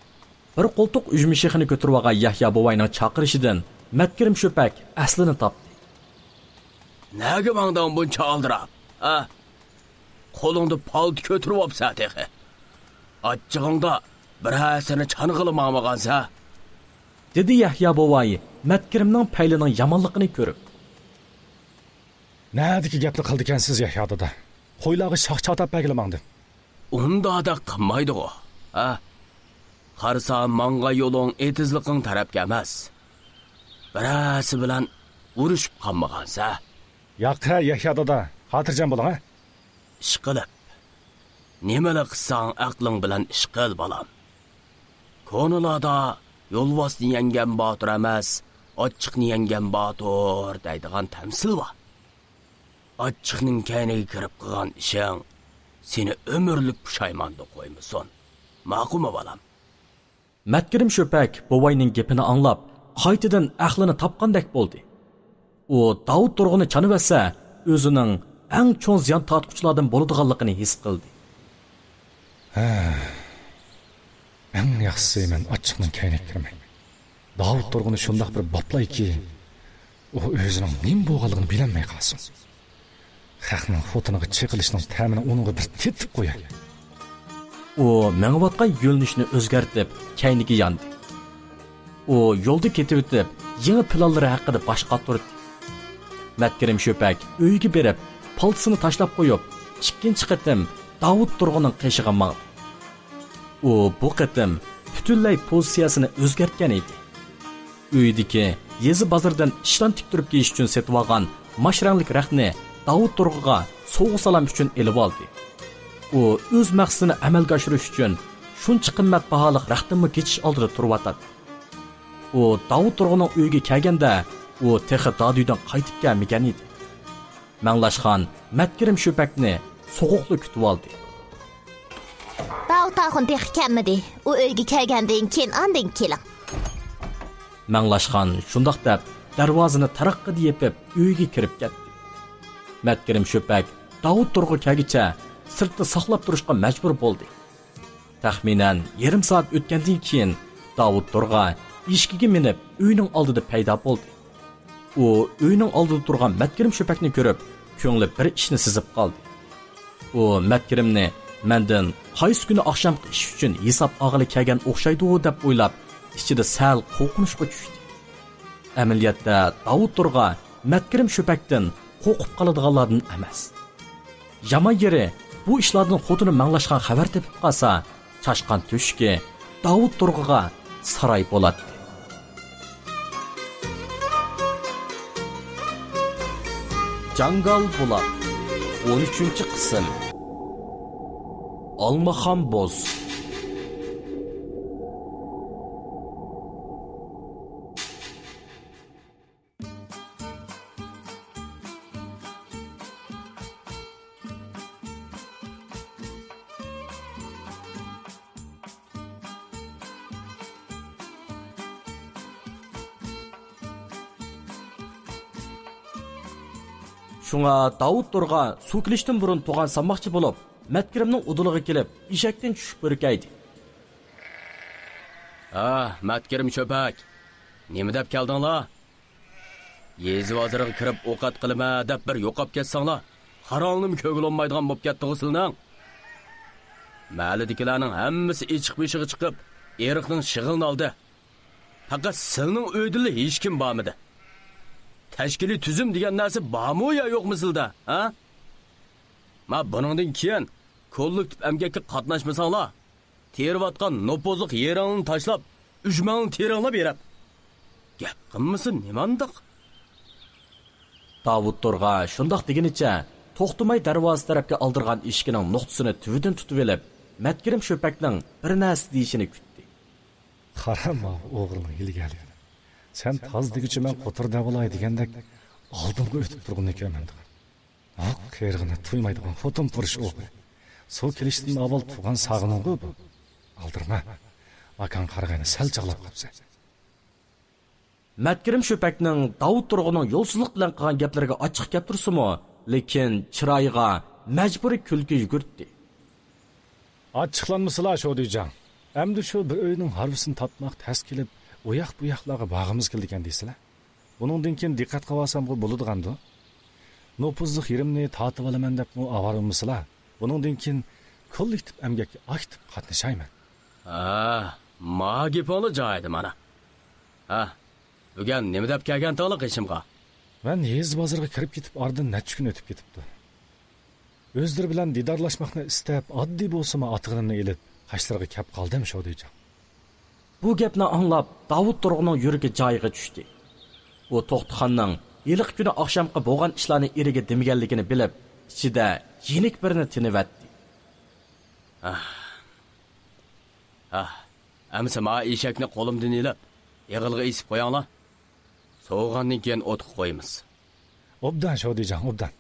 بىر قولتۇق ئۈجمە شېخىنى كۆتۈرۈۋالغان يەھيا بوۋاينىڭ چاقىرىشىدىن مەتكىرىم شۆپەك ئەسلىنى تاپتى. نەگە ماڭدىڭ بۇنچە ئالدىراپ، ھە؟ قولۇڭدا پالتا كۆتۈرۈۋاپسەن تېخى. ئاچچىقىڭدا بىرەرسىنى چانغىلى ماڭمىغانسەن، دېدى يەھيا بوۋاي مەتكىرىمنىڭ پەيلىنىڭ يامانلىقىنى كۆرۈپ. نەدىكى گەپنى قىلدىكەنسىز، يەھيا دادا؟ قويلارغا شاخ چاتاپ بەرگىلى ماڭدىم. ئۇنداق قىلمايدىغۇ، ھە؟ قارىسا، ماڭغان يولۇڭ ئېتىزلىقىڭ تەرەپكە ئەمەس. بىرەرسى بىلەن ئۇرۇشۇپ قالمىغانسە؟ ياق ھە، يەھيا دادا، خاتىرجەم بولۇڭ ھە. ئىشقىلىپ، نېمىلا قىلساڭ ئەقلىڭ بىلەن ئىش قىل، بالام. كونىلاردا يولۋاسنى يەڭگەن باتۇر ئەمەس، ئاچچىقنى يەڭگەن باتۇر دەيدىغان تەمسىل بار. ئاچچىقنىڭ كەينىگە كىرىپ قىلغان ئىشىڭ سېنى ئۆمۈرلۈك پۇشايماندا قويمىسۇن. ماقۇلمۇ، بالام؟ مەتكىرىم شۆپەك بوۋاينىڭ گېپىنى ئاڭلاپ، قايتىدىن ئەقلىنى تاپقاندەك بولدى. ئۇ داۋۇت تۇرغۇننى چانىۋەتسە، ئۆزىنىڭ ئەڭ چوڭ زىيان تارتقۇچىلاردىن بولىدىغانلىقىنى ھېس قىلدى. ھە، ئەڭ ياخشىسى مەن ئاچچىقنىڭ كەينىگە كىرمەي، داۋۇت تۇرغۇننى شۇنداق بىر باپلايكى، ئۇ ئۆزىنىڭ نېمە بولغانلىقىنى بىلەلمەي قالسۇن. خەقنىڭ خوتۇنىغا چېقىلىشنىڭ تەمىنى ئۇنىڭغا بىر تېتىتىپ قوياي. ئۇ مېڭىۋاتقان يۆنىلىشىنى ئۆزگەرتىپ، كەينىگە ياندى. ئۇ يولدا كېتىۋېتىپ، يېڭى پىلانلىرى ھەققىدە باش قاتۇردى. مەتكىرىم شۆپەك ئۆيىگە بېرىپ، پالتىسىنى تاشلاپ قويۇپ، ئىككىنچى قېتىم داۋۇت تۇرغۇننىڭ قېشىغا ماڭدى. ئۇ بۇ قېتىم پۈتۈنلەي پوزىتسىيەسىنى ئۆزگەرتكەن ئىدى. ئۆيىدىكى يېزا بازىرىدىن ئىشتان تىكتۈرۈپ كىيىش ئۈچۈن سېتىۋالغان ماش رەڭلىك رەختنى داۋۇت تۇرغىغا سوۋغا سالام ئۈچۈن ئېلىۋالدى. ئۇ ئۆز مەقسىتىنى ئەمەلگە ئاشۇرۇش ئۈچۈن شۇنچە قىممەت باھالىق رەختتىنمۇ كېچىش ئالدىدا تۇرۇۋاتاتتى. ئۇ داۋۇت تۇرغۇننىڭ ئۆيىگە كەلگەندە، ئۇ تېخى دادۈيدىن قايتىپ كەلمىگەن ئىدى. مەڭلاشخان مەتكىرىم شۆپەكنى سوغۇقلا كۈتۈۋالدى. داۋۇت ئاخۇن تېخى كەلمىدى. ئۇ ئۆيگە كەلگەندىن كېيىن ئاندىن كېلىڭ. مەڭلاشخان شۇنداق دەپ، دەرۋازىنى تاراققىدە يېپىپ، ئۆيگە كىرىپ كەتتى. مەتكىرىم شۆپەك داۋۇت تۇرغا كەلگۈچە سىرتتا ساقلاپ تۇرۇشقا مەجبۇر بولدى. تەخمىنەن يېرىم سائەت ئۆتكەندىن كېيىن، داۋۇت تۇرغا ئېشىكىگە مىنىپ، ئۆينىڭ ئالدىدا پەيدا بولدى. ئۇ ئۆينىڭ ئالدىدا تۇرغان مەتكىرىم شۆپەكنى كۆرۈپ، كۆڭلى بىر ئىشنى سېزىپ قالدى. ئۇ مەتكىرىمنى مەندىن قايسى كۈنى ئاخشامقى ئىش ئۈچۈن ھېساب ئالغىلى كەلگەن ئوخشايدۇ دەپ ئويلاپ، ئىچىدە سەل قورقۇنچقا چۈشتى. ئەمەلىيەتتە داۋۇت تۇرغا مەتكىرىم شۆپەكتىن قورقۇپ قالىدىغانلاردىن ئەمەس. يامان يېرى، بۇ ئىشلاردىن خوتۇنى مەڭلاشخان خەۋەر تېپىپ قالسا، چاشقان تۆشۈكى داۋۇت تۇرغىغا ساراي بولاتتى. جاڭگال بۇلاق، ئون ئۈچىنچى قىسىم. ئالمىخان بوز. شۇڭا داۋۇت تۇرغا سۇ كېلىشتىن بۇرۇن توغان سالماقچى بولۇپ، مەتكىرىمنىڭ ئۇدۇلىغا كېلىپ، ئېشەكتىن چۈشۈپ بۆركەيدى. ھا، مەتكىرىم شۆپەك، نېمە دەپ كەلدىڭلار؟ يېزا بازىرىغا كىرىپ ئوقەت قىلىمەن دەپ بىر يوقاپ كەتسەڭلار، قاراڭلىمۇ كۆرگىلى بولمايدىغان بولۇپ كەتتىغۇ سىلىنىڭ. مەھەللىدىكىلەرنىڭ ھەممىسى ئېچىق بېشىغا چىقىپ، ئېرىقنىڭ شېغىلىنى ئالدى. پەقەت سىلىنىڭ ئۆيدىلا ھېچكىم بارمىدى. تەشكىلىي تۈزۈم دېگەن نەرسە بارمۇ يا يوقمۇ سىلىدە، ھە؟ ما بۇنىڭدىن كېيىن كوللېكتىپ ئەمگەككە قاتناشمىساڭلار، تېرىۋاتقان نوپۇزلۇق يېرىڭلارنى تاشلاپ، ئۈجمەڭلارنى تېرىڭلار بېرىپ. گەپ قىلمىسا نېمانداق؟ داۋۇت تۇرغا شۇنداق دېگىنىچە، توختىماي دەرۋازا تەرەپكە ئالدىرىغان ئېشىكىنىڭ نۇقتىسىنى تۈۋىدىن تۇتۇۋېلىپ، مەتكىرىم شۆپەكنىڭ بىر نەرسە دېيىشىنى كۈتتى. قارا ماۋۇ ئوغرىنىڭ ھىيلىگەرلىكىنى. سەن تاز دېگۈچە مەن قوتۇر دەۋالاي دېگەندەك، ئالدىمغا ئۆتۈپ تۇرغىنىنى كۆرمەمدىغان. ئاق قېرىغىنى تويمايدىغان خوتۇن پۇرۇش ئوغرى. سۇ كېلىشتىن ئاۋۋال تۇغان ساغىنىڭغۇ بۇ. ئالدىرىما. ئاكاڭ قارىغاينى سەل چاغلاپ قاپسەن. مەتكىرىم شۆپەكنىڭ داۋۇت تۇرغىنىڭ يولسىزلىق بىلەن قىلغان گەپلىرىگە ئاچچىق كەپ تۇرسىمۇ، لېكىن چىرايىغا مەجبۇرىي كۈلكە يۈگۈرتتى. ئاچچىقلانمىسىلا، شودىجاڭ. ئەمدى شۇ بىر ئۆينىڭ ھارۋىسىنى تارتماق تەس كېلىپ، ئۇ ياق بۇ ياقلارغا بارغۇمىز كېلىدىكەن دەيسىلە. بۇنىڭدىن كېيىن دىققەت قىلىۋالسامغۇ بولىدىغاندۇ؟ نوپۇزلۇق يېرىمنى تارتىۋالىمەن دەپمۇ ئاۋارە بولمىسىلا. بۇنىڭدىن كېيىن كوللېكتىپ ئەمگەككە ئاكتىپ قاتنىشايمەن. ھا، ما گېپىڭلار جايىدا مانا. ھا، بۈگۈن نېمە دەپ كەلگەنتىڭلار قېشىمغا؟ مەن يېزا بازىرىغا كىرىپ كېتىپ ئارىدىن نەچچە كۈن ئۆتۈپ كېتىپتۇ. ئۆزلىرى بىلەن دىدارلاشماقنى ئىستەپ، ئاددىي بولسىمۇ ئاتىغىنىمنى ئېلىپ، قاشلىرىغا كەپ قالدىم، شودىجاڭ. بۇ گەپنى ئاڭلاپ، داۋۇت تۇرغۇننىڭ يۈرىكى جايىغا چۈشتى. ئۇ توختىخاننىڭ ھېلىقى كۈنى ئاخشامقى بولغان ئىشلارنى ئېرىگە دېمىگەنلىكىنى بىلىپ، ئىچىدە يېنىك بىرنى تىنىۋەتتى. ئاھ. ئاھ. ئەمسە ما ئېشەكنى قولۇمدىن ئېلىپ، ئېغىلغا ئېسىپ قوياڭلار. سوۋۇغاندىن كېيىن ئوتقا قويىمىز. ئوبدان، شودىجاڭ، ئوبدان.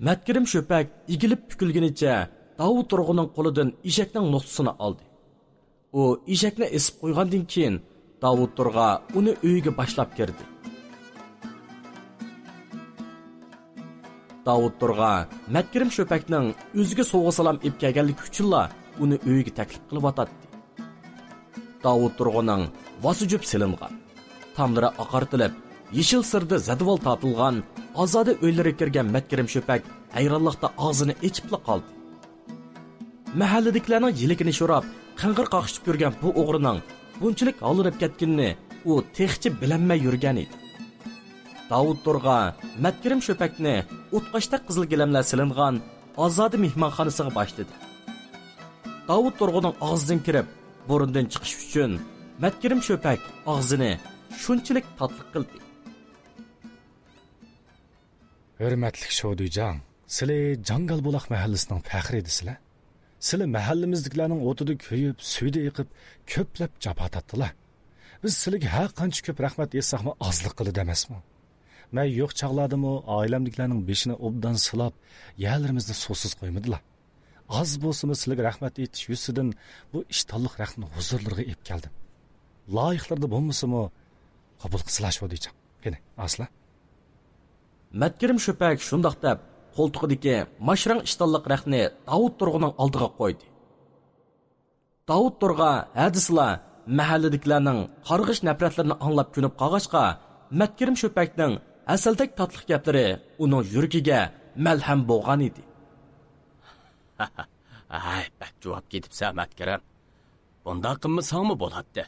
مەتكىرىم شۆپەك ئېگىلىپ پۈكۈلگىنىچە داۋۇت تۇرغۇننىڭ قولىدىن ئېشەكنىڭ نوختىسىنى ئالدى. ئۇ ئېشەكنى ئېسىپ قويغاندىن كېيىن، داۋۇت تۇرغا ئۇنى ئۆيىگە باشلاپ كىردى. داۋۇت تۇرغا مەتكىرىم شۆپەكنىڭ ئۆزىگە سوۋغا سالام ئېلىپ كەلگەنلىكى ئۈچۈنلا ئۇنى ئۆيىگە تەكلىپ قىلىۋاتاتتى. داۋۇت تۇرغۇننىڭ ۋاسا جۈپ سېلىنغان، تاملىرى ئاقارتىلىپ، يېشىل سىردا زەدىۋال تارتىلغان ئازادە ئۆيلىرىگە كىرگەن مەتكىرىم شۆپەك ھەيرانلىقتا ئاغزىنى ئېچىپلا قالدى. مەھەللىدىكىلەرنىڭ يىلىكىنى شوراپ، قىڭغىر قاقشىتىپ يۈرگەن بۇ ئوغرىنىڭ بۇنچىلىك ھاللىنىپ كەتكىنىنى ئۇ تېخىچە بىلەلمەي يۈرگەنىدى. داۋۇت تۇرغا مەتكىرىم شۆپەكنى ئوتقاشتەك قىزىل گىلەملەر سېلىنغان ئازادە مېھمانخانىسىغا باشلىدى. داۋۇت تۇرغۇننىڭ ئاغزىدىن كىرىپ، بۇرنىدىن چىقىش ئۈچۈن مەتكىرىم شۆپەك ئاغزىنى شۇنچىلىك تاتلىق قىلدى. ھۆرمەتلىك شودىجاڭ، سىلى جاڭگال بۇلاق مەھەللىسىنىڭ پەخرى ئىدىسىلە. سىلى مەھەللىمىزدىكىلەرنىڭ ئوتىدا كۆيۈپ، سۈيىدە ئېقىپ، كۆپلەپ جاپا تارتتىلا. بىز سىلىگە ھەر قانچە كۆپ رەھمەت ئېيتساقمۇ ئازلىق قىلىدۇ ئەمەسمۇ؟ مەن يوق چاغلاردىمۇ ئائىلەمدىكىلەرنىڭ بېشىنى ئوبدان سىلاپ، يەرلىرىمىزنى سۇسىز قويمىدىلا. ئاز بولسىمۇ سىلىگە رەھمەت ئېيتىش يۈزىسىدىن بۇ ئىشتانلىق رەختنى ھۇزۇرلىرىغا ئېلىپ كەلدىم. لايىقلىرىدا بولمىسىمۇ، قوبۇل قىلسىلا شودىجاڭ. قېنى، ئاسلا. مەتكىرىم شۆپەك شۇنداق دەپ، قولتۇقىدىكى ماشرەڭ ئىشتانلىق رەختنى داۋۇت تۇرغۇننىڭ ئالدىغا قويدى. داۋۇت تۇرغا ھە دېسىلا، مەھەللىدىكىلەرنىڭ قارغىش-نەپرەتلىرىنى ئاڭلاپ كۆنۈپ قالغاچقا، مەتكىرىم شۆپەكنىڭ ھەسەلدەك تاتلىق گەپلىرى ئۇنىڭ يۈرىكىگە مەلھەم بولغانىدى. ھەي، بەك جۇۋاپ كېتىپسەن، مەتكىرىم. بۇنداق قىلمىساڭمۇ بولاتتى.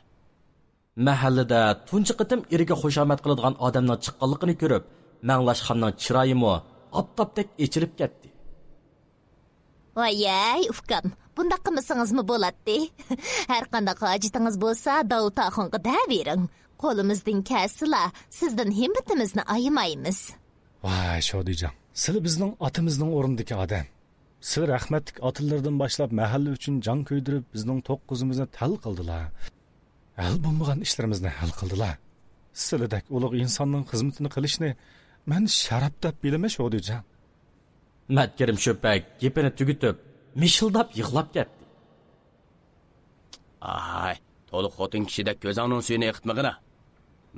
مەھەللىدە تۇنجى قېتىم ئېرىگە خۇشامەت قىلىدىغان ئادەمنىڭ چىققانلىقىنى كۆرۈپ، مەڭلاشخاننىڭ چىرايىمۇ ئاپتاپتەك ئېچىلىپ كەتتى. ۋايەي، ئۇكام، بۇنداق قىلمىسىڭىزمۇ بولاتتى. ھەرقانداق ھاجىتىڭىز بولسا، داۋۇت ئاخۇنغا دەۋېرىڭ. قولىمىزدىن كەلسىلا، سىزدىن ھىممىتىمىزنى ئايىمايمىز. ۋاي، شودىجاڭ، سىلى بىزنىڭ ئاتىمىزنىڭ ئورنىدىكى ئادەم. سىلى رەھمەتلىك ئاتىلىرىدىن باشلاپ مەھەللە ئۈچۈن جان كۆيدۈرۈپ، بىزنىڭ توققۇزىمىزنى تەل قىلدىلا. ھەل بولمىغان ئىشلىرىمىزنى ھەل قىلدىلا. سىلىدەك ئۇلۇغ ئىنساننىڭ خىزمىتىنى قىلىشنى مەن شەرەپ دەپ بىلىمەن، شودىجان. مەتكىرىم شۆپەك گېپىنى تۈگىتىپ، مىشىلداپ يىغلاپ كەتتى. ئاي، تولا خوتۇن كىشىدەك كۆزۈڭنىڭ سۈيىنى ئېقىتمىغىنا.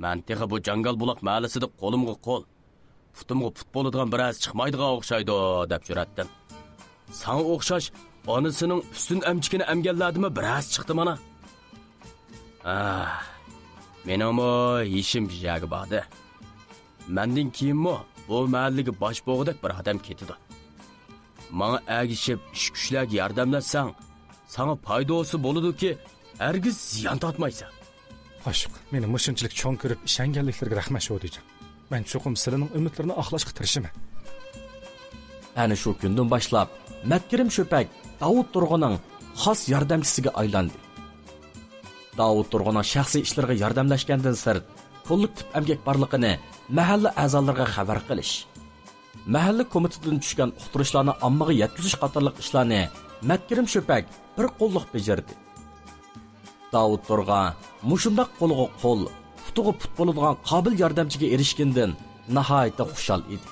مەن تېخى بۇ جاڭگال بۇلاق مەھەللىسىدە قولۇمغا قول، پۇتۇمغا پۇت بولىدىغان بىرەرسى چىقمايدىغان ئوخشايدۇ، دەپ يۈرەتتىم. ساڭا ئوخشاش ئانىسىنىڭ ئۈستۈن ئەمچىكىنى ئەمگەنلەردىمۇ بىرەرسى چىقتى مانا. ئاھ، مېنىڭمۇ يېشىم بىر يەرگە باردى. مەندىن كېيىنمۇ بۇ مەھەللىگە باش بوغۇدەك بىر ئادەم كېتىدۇ. ماڭا ئەگىشىپ ئىش-كۈچلەرگە ياردەملەشسەڭ، ساڭا پايدىسى بولىدۇكى، ھەرگىز زىيان تارتمايسەن. خوش، مېنى مۇشۇنچىلىك چوڭ كۆرۈپ ئىشەنگەنلىكلىرىگە رەھمەت، شودىجان. مەن چوقۇم سىلىنىڭ ئۈمىدلىرىنى ئاقلاشقا تىرىشىمەن. ئەنە شۇ كۈندىن باشلاپ، مەتكىرىم شۆپەك داۋۇت تۇرغۇننىڭ خاس ياردەمچىسىگە ئايلاندى. داۋۇت تۇرغۇننىڭ شەخسىي ئىشلىرىغا ياردەملەشكەندىن سىرت، كوللېكتىپ ئەمگەك بارلىقىنى مەھەللە ئەزالىرىغا خەۋەر قىلىش، مەھەللە كومىتېتىدىن چۈشكەن ئۇقتۇرۇشلارنى ئاممىغا يەتكۈزۈش قاتارلىق ئىشلارنى مەتكىرىم شۆپەك بىر قوللۇق بېجىردى. داۋۇت تۇرغا مۇشۇنداق قولىغا قول، پۇتىغا پۇت بولىدىغان قابىل ياردەمچىگە ئېرىشكىنىدىن ناھايىتى خۇشال ئىدى.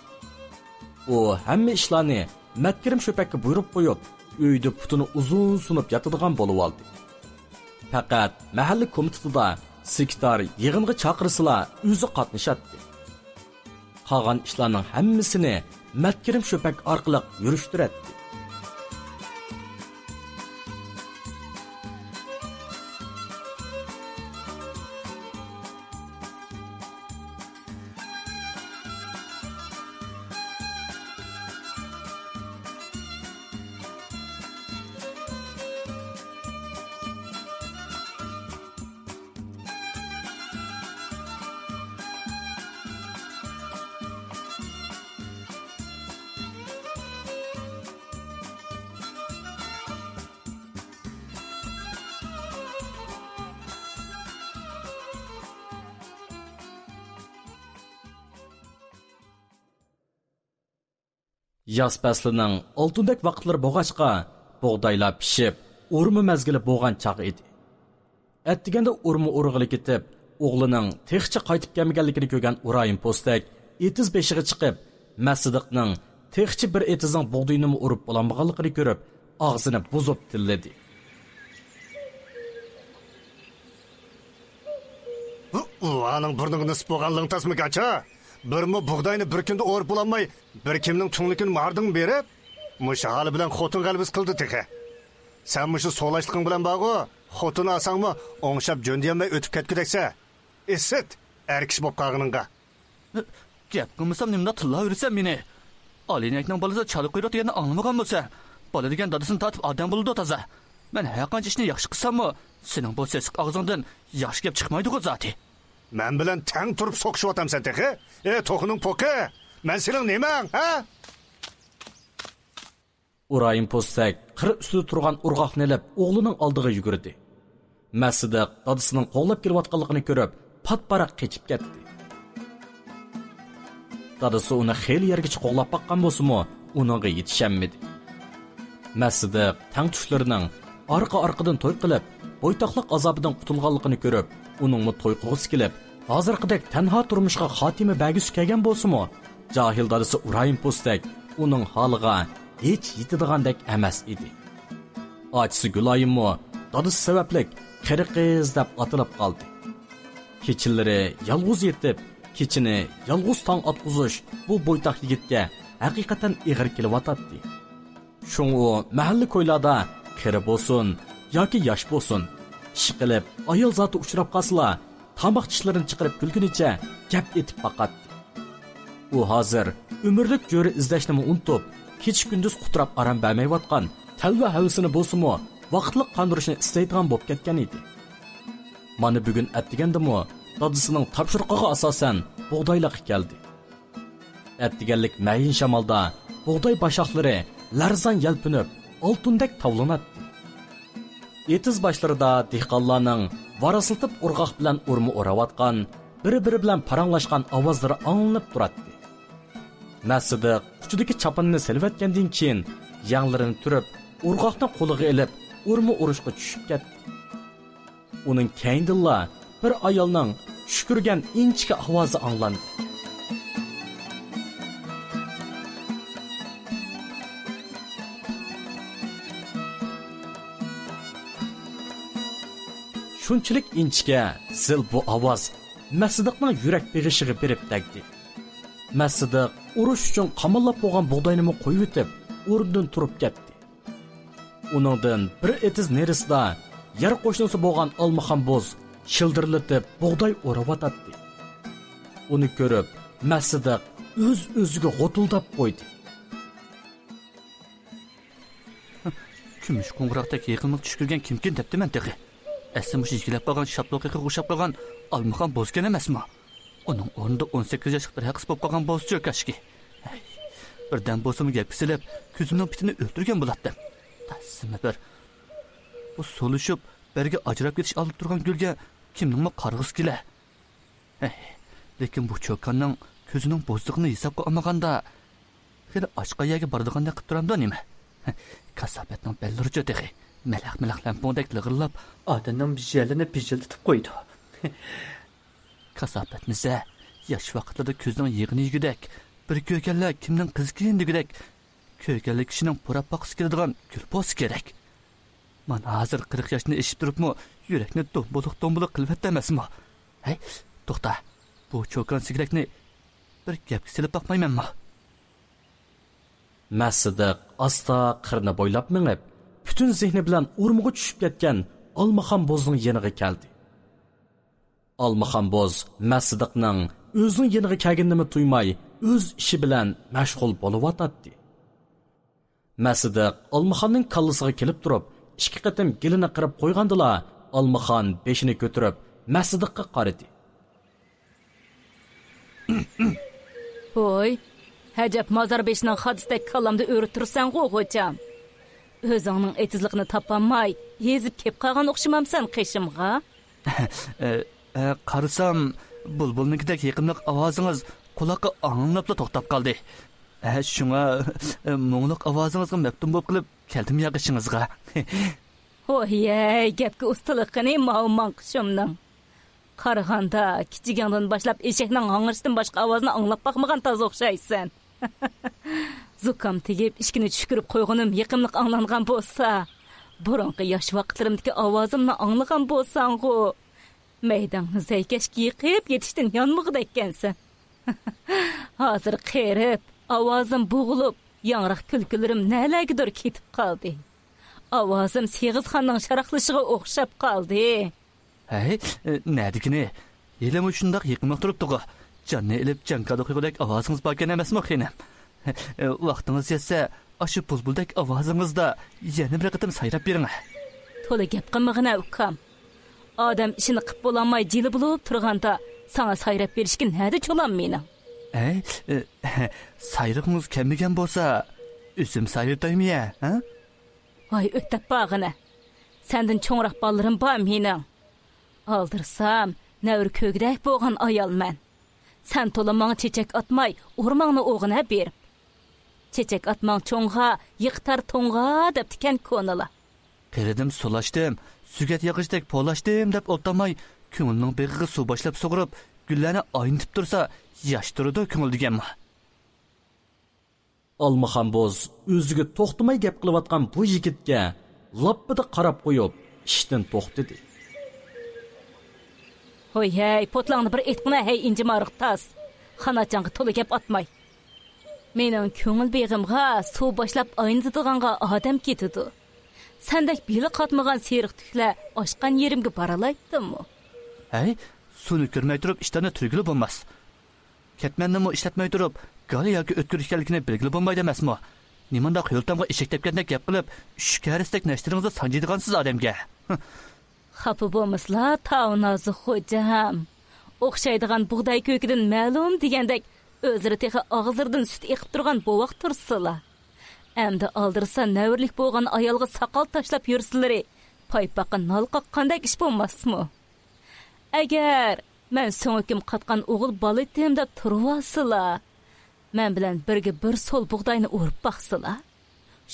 ئۇ ھەممە ئىشلارنى مەتكىرىم شۆپەككە بۇيرۇپ قويۇپ، ئۆيدە پۇتىنى ئۇزۇن سۇنۇپ ياتىدىغان بولۇۋالدى. پەقەت مەھەللە كومىتېتىدا سېكرېتار يىغىنغا چاقىرسىلا، ئۆزى قاتنىشاتتى. قالغان ئىشلارنىڭ ھەممىسىنى مەتكىرىم شۆپەك ئارقىلىق يۈرۈشتۈرەتتى. ياز پەسلىنىڭ ئالتۇندەك ۋاقىتلىرى بولغاچقا، بۇغدايلار پىشىپ، ئورما مەزگىلى بولغان چاغ ئىدى. ئەتىگەندە ئورما ئورغىلى كېتىپ، ئوغلىنىڭ تېخىچە قايتىپ كەلمىگەنلىكىنى كۆرگەن ئۇرايىم پوستەك ئېتىز بېشىغا چىقىپ، مەسسىدىقنىڭ تېخىچە بىر ئېتىزنىڭ بۇغدىيىنىمۇ ئورۇپ بولالمىغانلىقىنى كۆرۈپ، ئاغزىنى بۇزۇپ تىللىدى. ئۇلارنىڭ بۇرنىغا نېسىپ بولغان لىڭتاسمىكىن ئاچا! بىرمۇ بۇغداينى بىر كۈندە ئورۇپ بولالماي، بىر كىمنىڭ تۈڭلۈكىنى ماردىن بېرىپ، مۇشۇ ھالى بىلەن خوتۇن غەلىبىسى قىلدى تېخى. سەن مۇشۇ سولاشلىقىڭ بىلەن بارغۇ، خوتۇن ئالساڭمۇ ئوڭشاپ جۆندىيەلمەي ئۆتۈپ كەتكۈدەكسەن. ئىسىت، ئەر كىشى بولۇپ قالغىنىڭغا. گەپ قىلمىسام نېمىنداق تىللاۋېرىسەن مېنى؟ ئالىنەكنىڭ بالىسى چالا قۇيرۇق دېگەننى ئاڭلىمىغانمۇ سەن؟ بالا دېگەن دادىسىنى تارتىپ ئادەم بولىدۇ تازا. مەن ھەرقانچە ئىشنى ياخشى قىلساممۇ، سېنىڭ بۇ سېسىق ئاغزىڭدىن ياخشى گەپ چىقمايدىغۇ زادى. مەن بىلەن تەڭ تۇرۇپ سوقۇشۇۋاتامسەن تېخى؟ ئى، توخۇنىڭ پوقى! مەن سېنىڭ نېمەڭ، ھە؟ ئۇرايىم پوستەك قىر ئۈستىدە تۇرغان ئورغاقنى ئېلىپ، ئوغلىنىڭ ئالدىغا يۈگۈردى. مەسسىدىق دادىسىنىڭ قوغلاپ كېلىۋاتقانلىقىنى كۆرۈپ، پات-پاراق قېچىپ كەتتى. دادىسى ئۇنى خېلى يەرگىچە قوغلاپ باققان بولسىمۇ، ئۇنىڭغا يېتىشەلمىدى. مەسسىدىق تەڭتۇشلىرىنىڭ ئارقا-ئارقىدىن توي قىلىپ، بويتاقلىق ئازابىدىن قۇتۇلغانلىقىنى كۆرۈپ، ئۇنىڭمۇ توي قىلغۇسى كېلىپ، ھازىرقىدەك تەنھا تۇرمۇشقا خاتىمە بەرگۈسى كەلگەن بولسىمۇ، جاھىل دادىسى ئۇرايىم پوستەك ئۇنىڭ ھالىغا ھېچ يېتىدىغاندەك ئەمەس ئىدى. ئاچىسى گۈلايىممۇ دادىسى سەۋەبلىك قېرى قىز دەپ ئاتىلىپ قالدى. كېچىلىرى يالغۇز يېتىپ، كېچىنى يالغۇز تاڭ ئاتقۇزۇش بۇ بويتاق يىگىتكە ھەقىقەتەن ئېغىر كېلىۋاتاتتى. شۇڭا ئۇ مەھەللە كويلاردا قېرى بولسۇن ياكى ياش بولسۇن، ئىشقىلىپ ئايال زاتى ئۇچراپ قالسىلا، تاماق چىشلىرىنى چىقىرىپ كۈلگىنىچە گەپ ئېتىپ باقاتتى. ئۇ ھازىر ئۆمۈرلۈك جۆرە ئىزدەشنىمۇ ئۇنتۇپ، كېچە-كۈندۈز قۇتراپ ئارام بەرمەيۋاتقان تەلۋە ھەۋىسىنى بولسىمۇ ۋاقىتلىق قاندۇرۇشنى ئىستەيدىغان بولۇپ كەتكەن ئىدى. مانا بۈگۈن ئەتىگەندىمۇ دادىسىنىڭ تاپشۇرۇقىغا ئاساسەن بۇغدايلىققا كەلدى. ئەتىگەنلىك مەيىن شامالدا بۇغداي باشاقلىرى لەرزان يەلپۈنۈپ، ئالتۇندەك تاۋلىناتتى. ئېتىز باشلىرىدا دېھقانلارنىڭ ۋاراسلىتىپ ئورغاق بىلەن ئورما ئوراۋاتقان، بىر-بىرى بىلەن پاراڭلاشقان ئاۋازلىرى ئاڭلىنىپ تۇراتتى. مەسسىدىق ئۇچىدىكى چاپىنىنى سېلىۋەتكەندىن كېيىن، يەڭلىرىنى تۈرۈپ، ئورغاقنى قولىغا ئېلىپ، ئورما ئورۇشقا چۈشۈپ كەتتى. ئۇنىڭ كەينىدىنلا بىر ئايالنىڭ چۈشكۈرگەن ئىنچىكە ئاۋازى ئاڭلاندى. شۇنچىلىك ئىنچىكە، زىل بۇ ئاۋاز مەسسىدىقنىڭ يۈرەك بېغىشىغا بېرىپ تەگدى. مەسسىدىق ئۇرۇش ئۈچۈن قاماللاپ بولغان بۇغداينىمۇ قويۇۋېتىپ، ئورنىدىن تۇرۇپ كەتتى. ئۇنىڭدىن بىر ئېتىز نېرىسىدا يەر قوشنىسى بولغان ئالمىخان بوز شىلدىرلىتىپ بۇغداي ئورۇۋاتاتتى. ئۇنى كۆرۈپ، مەسسىدىق ئۆز-ئۆزىگە غوتۇلداپ قويدى. كۈمۈش قوڭغۇراقتەك يېقىملىق چۈش كۆرگەن كىمكىن دەپتىمەن تېخى. ئەسلى مۇشۇ يىگلەپ قالغان شاپتۇل قېقىغا ئوخشاپ قالغان ئالمىخان بوز ئىكەن ئەمەسمۇ؟ ئۇنىڭ ئورنىدا ئون سەككىز ياشلىق بىر ھەققىس بولۇپ قالغان بوزچۇ كاشكى. ھەي، بىردەم بولسىمۇ گەپكە سېلىپ، كۆزۈمنىڭ پىتىنى ئۆلتۈرگەن بولاتتىم. تاسسىمە بىر. بۇ سولىشىپ، بەرگى ئاجراپ كېتىش ئالدىدا تۇرغان گۈلگە كىمنىڭمۇ قارىغۇسى كېلە؟ ھەي، لېكىن بۇ چوكاننىڭ كۆزىنىڭ بوزلۇقىنى ھېسابقا ئالمىغاندا، خېلى ئاچقان يەرگە بارىدىغاندەك قىلىپ تۇرامدۇ نېمە؟ كاساپەتنىڭ بەللىرىچۇ تېخى. مەلەق-مەلەق لەمپۇڭدەك لىغىرلاپ، ئادەمنىڭ بىژەلىنى پىژىلدىتىپ قويىدۇ. كاساپەتمىسە، ياش ۋاقىتلىرىدا كۆزنىڭ يېغىنى يېگۈدەك، بىر كۆرگەنلەر كىمنىڭ قىزىكىن دېگۈدەك، كۆرگەنلەر كىشىنىڭ پۇراپ باققۇسى كېلىدىغان گۈل بولسا كېرەك. مانا ھازىر قىرىق ياشتىن ئېشىپ تۇرۇپمۇ يۈرەكنى دومبۇلۇق-دومبۇلۇق قىلىۋەتتى ئەمەسمۇ؟ ھەي، توختا، بۇ چوكان سىگىرەكنى بىر گەپكە سېلىپ باقمايمەنمۇ؟ مەسسىدىق ئاستا قىرنى بويلاپ مېڭىپ، پۈتۈن زېھنى بىلەن ئورمىغا چۈشۈپ كەتكەن ئالمىخان بوزنىڭ يېنىغا كەلدى. ئالمىخان بوز مەسسىدىقنىڭ ئۆزىنىڭ يېنىغا كەلگىنىنىمۇ تۇيماي، ئۆز ئىشى بىلەن مەشغۇل بولۇۋاتاتتى. مەسسىدىق ئالمىخاننىڭ كاللىسىغا كېلىپ تۇرۇپ، ئىككى قېتىم گېلىنى قىرىپ قويغاندىلا، ئالمىخان بېشىنى كۆتۈرۈپ، مەسسىدىققا قارىدى. ھوي، ھەجەپ مازار بېشىنىڭ خادىسىدەك كاللامدا ئۆرە تۇرسەنغۇ، غوجام. ئۆزۈڭنىڭ ئېتىزلىقىنى تاپالماي، ھېزىپ كېلىپ قالغان ئوخشىمامسەن قېشىمغا؟ ئە، ئە، قارىسام، بۇلبۇلنىڭكىدەك يېقىملىق ئاۋازىڭىز قۇلاققا ئاڭلىنىپلا توختاپ قالدى. ھە، شۇڭا مۇڭلۇق ئاۋازىڭىزغا مەپتۇن بولۇپ قېلىپ كەلدىم ياغىشىڭىزغا. ھويەي، گەپكە ئۇستىلىقىنى ماۋۇ ماڭقۇشۇمنىڭ. قارىغاندا، كىچىكىڭدىن باشلاپ ئېشەكنىڭ ھاڭرىشىدىن باشقا ئاۋازنى ئاڭلاپ باقمىغان تازا ئوخشايسەن. زۇكام تېگىپ، ئىشىكنى چۈشكۈرۈپ قويغىنىم يېقىملىق ئاڭلانغان بولسا، بۇرۇنقى ياش ۋاقىتلىرىمدىكى ئاۋازىمنى ئاڭلىغان بولساڭغۇ، مەيدەڭنى زەيكەشكە يېقىپ يېتىشتىن يانمىغۇدەككەنسەن. ھازىر قېرىپ، ئاۋازىم بوغۇلۇپ، ياڭراق كۈلكىلىرىم نەلەرگىدۇر كېتىپ قالدى. ئاۋازىم سېغىزخاننىڭ شاراقلىشىغا ئوخشاپ قالدى. ھەي، نەدىكىنى؟ ھېلىمۇ شۇنداق يېقىملىق تۇرۇپتىغۇ. جاننى ئېلىپ جاڭگالدا قويغۇدەك ئاۋازىڭىز باركەن ئەمەسمۇ خېنىم؟ ۋاقتىڭىز يەتسە، ئاشۇ بۇلبۇلدەك ئاۋازىڭىزدا يەنە بىر قېتىم سايراپ بېرىڭە. تولا گەپ قىلمىغىنە، ئۇكام. ئادەم ئىشىنى قىپ بولالماي جىلە بولۇپ تۇرغاندا، ساڭا سايراپ بېرىشكە نەدە چولام مېنىڭ؟ ئەي، سايرىغۇڭىز كەلمىگەن بولسا، ئۆزۈم سايرىتايمۇ يە، ھە؟ ۋاي، ئۆتەپ بارغىنە. سەندىن چوڭراق بالىلىرىم بار مېنىڭ. ئالدىرىسام، نەۋرە كۆرگۈدەك بولغان ئايالمەن. سەن تولا ماڭا چېچەك ئاتماي، ئۇرماڭنى ئوغىنە بېرىپ. چېچەك ئاتماڭ چوڭغا، يىقىتار توڭغا دەپتىكەن كونىلار. قېرىدىم، سولاشتىم، سۆگەت ياغىچىدەك پولاشتىم دەپ ئولتۇرماي، كۆڭۈلنىڭ بېغىغا سۇ باشلاپ سۇغۇرۇپ، گۈللەرنى ئاينىتىپ تۇرسا، ياش تۇرىدۇ كۆڭۈل دېگەنمۇ. ئالمىخان بوز ئۆزىگە توختىماي گەپ قىلىۋاتقان بۇ يىگىتكە لاپپىدە قاراپ قويۇپ، ئىشتىن توختىدى. ھوي ھەي، پوتلاڭنى بىر ئېيتقىنا ھەي، ئىنجىمارۇق تاس. خاناچاڭغا تولا گەپ ئاتماي. مېنىڭ كۆڭۈل بېغىمغا سۇ باشلاپ ئاينىتىدىغانغا ئادەم كېتىدۇ. سەندەك بېلى قاتمىغان سېرىق تۈكلەر ئاچقان يېرىمگە بارالايتتىمۇ؟ ھەي، سۇنى كۆرمەي تۇرۇپ ئىشتاننى تۈرگىلى بولماس. كەتمەننىمۇ ئىشلەتمەي تۇرۇپ، گال ياكى ئۆتكۈر ئىكەنلىكىنى بىلگىلى بولمايدۇ ئەمەسمۇ؟ نېمانداق ھۆل تامغا ئېشەك تەپكەندەك گەپ قىلىپ، ئۈششۈك ھەرىسىدەك نەشتىرىڭىزنى سانجىيدىغانسىز ئادەمگە. خاپا بولمىسىلا، تاۋۇ نازۇك خوجام. ئوخشايدىغان بۇغداي كۆكىدىن مەلۇم دېگەندەك، ئۆزلىرى تېخى ئاغزىدىن سۈت ئېقىپ تۇرغان بوۋاق تۇرسىلا. ئەمدى ئالدىرىسا نەۋرىلىك بولغان ئايالغا ساقال تاشلاپ يۈرسىلىرى، پايپاققا نال قاققاندەك ئىش بولماسمۇ؟ ئەگەر مەن سۆڭىكىم قاتقان ئوغۇل بالا ئىدىم دەپ تۇرۇۋالسىلا، مەن بىلەن بىرگە بىر سول بۇغداينى ئورۇپ باقسىلا،